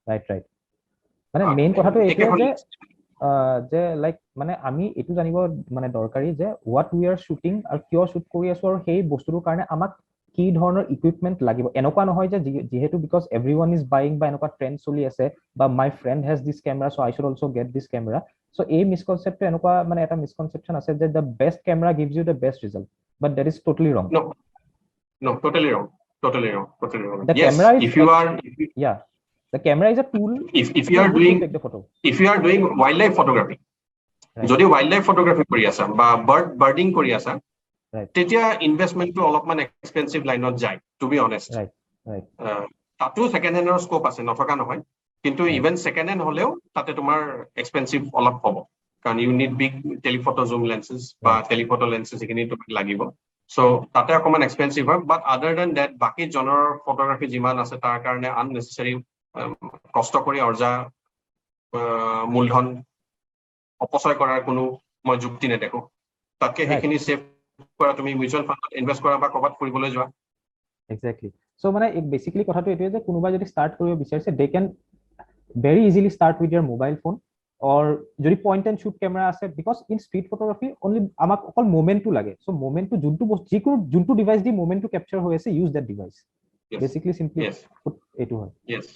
Right, মানে main কথাটো এইটোৱে যে লাইক মানে আমি এইটো জানিব মানে দৰকাৰী যে what we are shooting আৰু কিয় শ্বুট কৰি আছো আৰু সেই বস্তুটোৰ কাৰণে আমাক কি ধৰণৰ ইকুইপমেণ্ট লাগিব। এনেকুৱা নহয় যে যিহেতু because everyone is buying বা এনেকুৱা ট্ৰেণ্ড চলি আছে বা my friend has this camera, so I should also get this camera. So এই মিছকনচেপ্টটো এনেকুৱা মানে এটা মিছকনচেপশ্যন আছে যে the best camera gives you the best result, but that is totally wrong. No, totally wrong. Totally wrong. Totally wrong. The Yes, camera is if you are, if you, yeah, the camera is a tool if you are doing, take the photo. If you are doing wildlife photography, যদি wild life photography কৰি আছা বা বাৰ্ডিং কৰি আছা, তেতিয়া ইনভেষ্টমেণ্টটো অলপমান expensive লাইনত যায়, টু বি অনেষ্ট। Right. তাতো ছেকেণ্ড হেণ্ডৰ স্কোপ আছে, নথকা নহয়, কিন্তু ইভেন ছেকেণ্ড হেণ্ড হ'লেও তাতে তোমাৰ এক্সপেঞ্চিভ অলপ হ'ব, কাৰণ you need big telephoto zoom lenses বা টেলিফটো লেন্সেছ, সেইখিনি তোমাক লাগিব। চ' তাতে অকণমান এক্সপেঞ্চিভ হয়, বাট আদাৰ then date বাকী জনৰ ফটোগ্ৰাফি যিমান আছে, তাৰ কাৰণে আননেচেচাৰী কষ্ট কৰি অৰ্জা মূলধন অপচয় কৰাৰ কোনো মই যুক্তি নেদেখো। তাতকে সেইখিনি ছেভ কৰা, তুমি মিউচুৱেল ফাণ্ডত ইনভেষ্ট কৰা বা ক'ৰবাত ফুৰিবলৈ যোৱা। একজেক্টলি। চ' মানে বেচিকেলি কথাটো এইটোৱে যে কোনোবাই যদি ষ্টাৰ্ট কৰিব বিচাৰিছে, they can very easily start with your mobile phone or যদি পইণ্ট এণ্ড শ্বুট কেমেৰা আছে, because in street photography only আমাক অকল মুমেণ্টটো লাগে। চ' মুমেণ্টটো যোনটো বস্তু, যিকোনো যোনটো ডিভাইচ দি মুমেণ্টটো কেপচাৰ হৈ আছে, use that device. Basically simply এইটো হয়। Yes.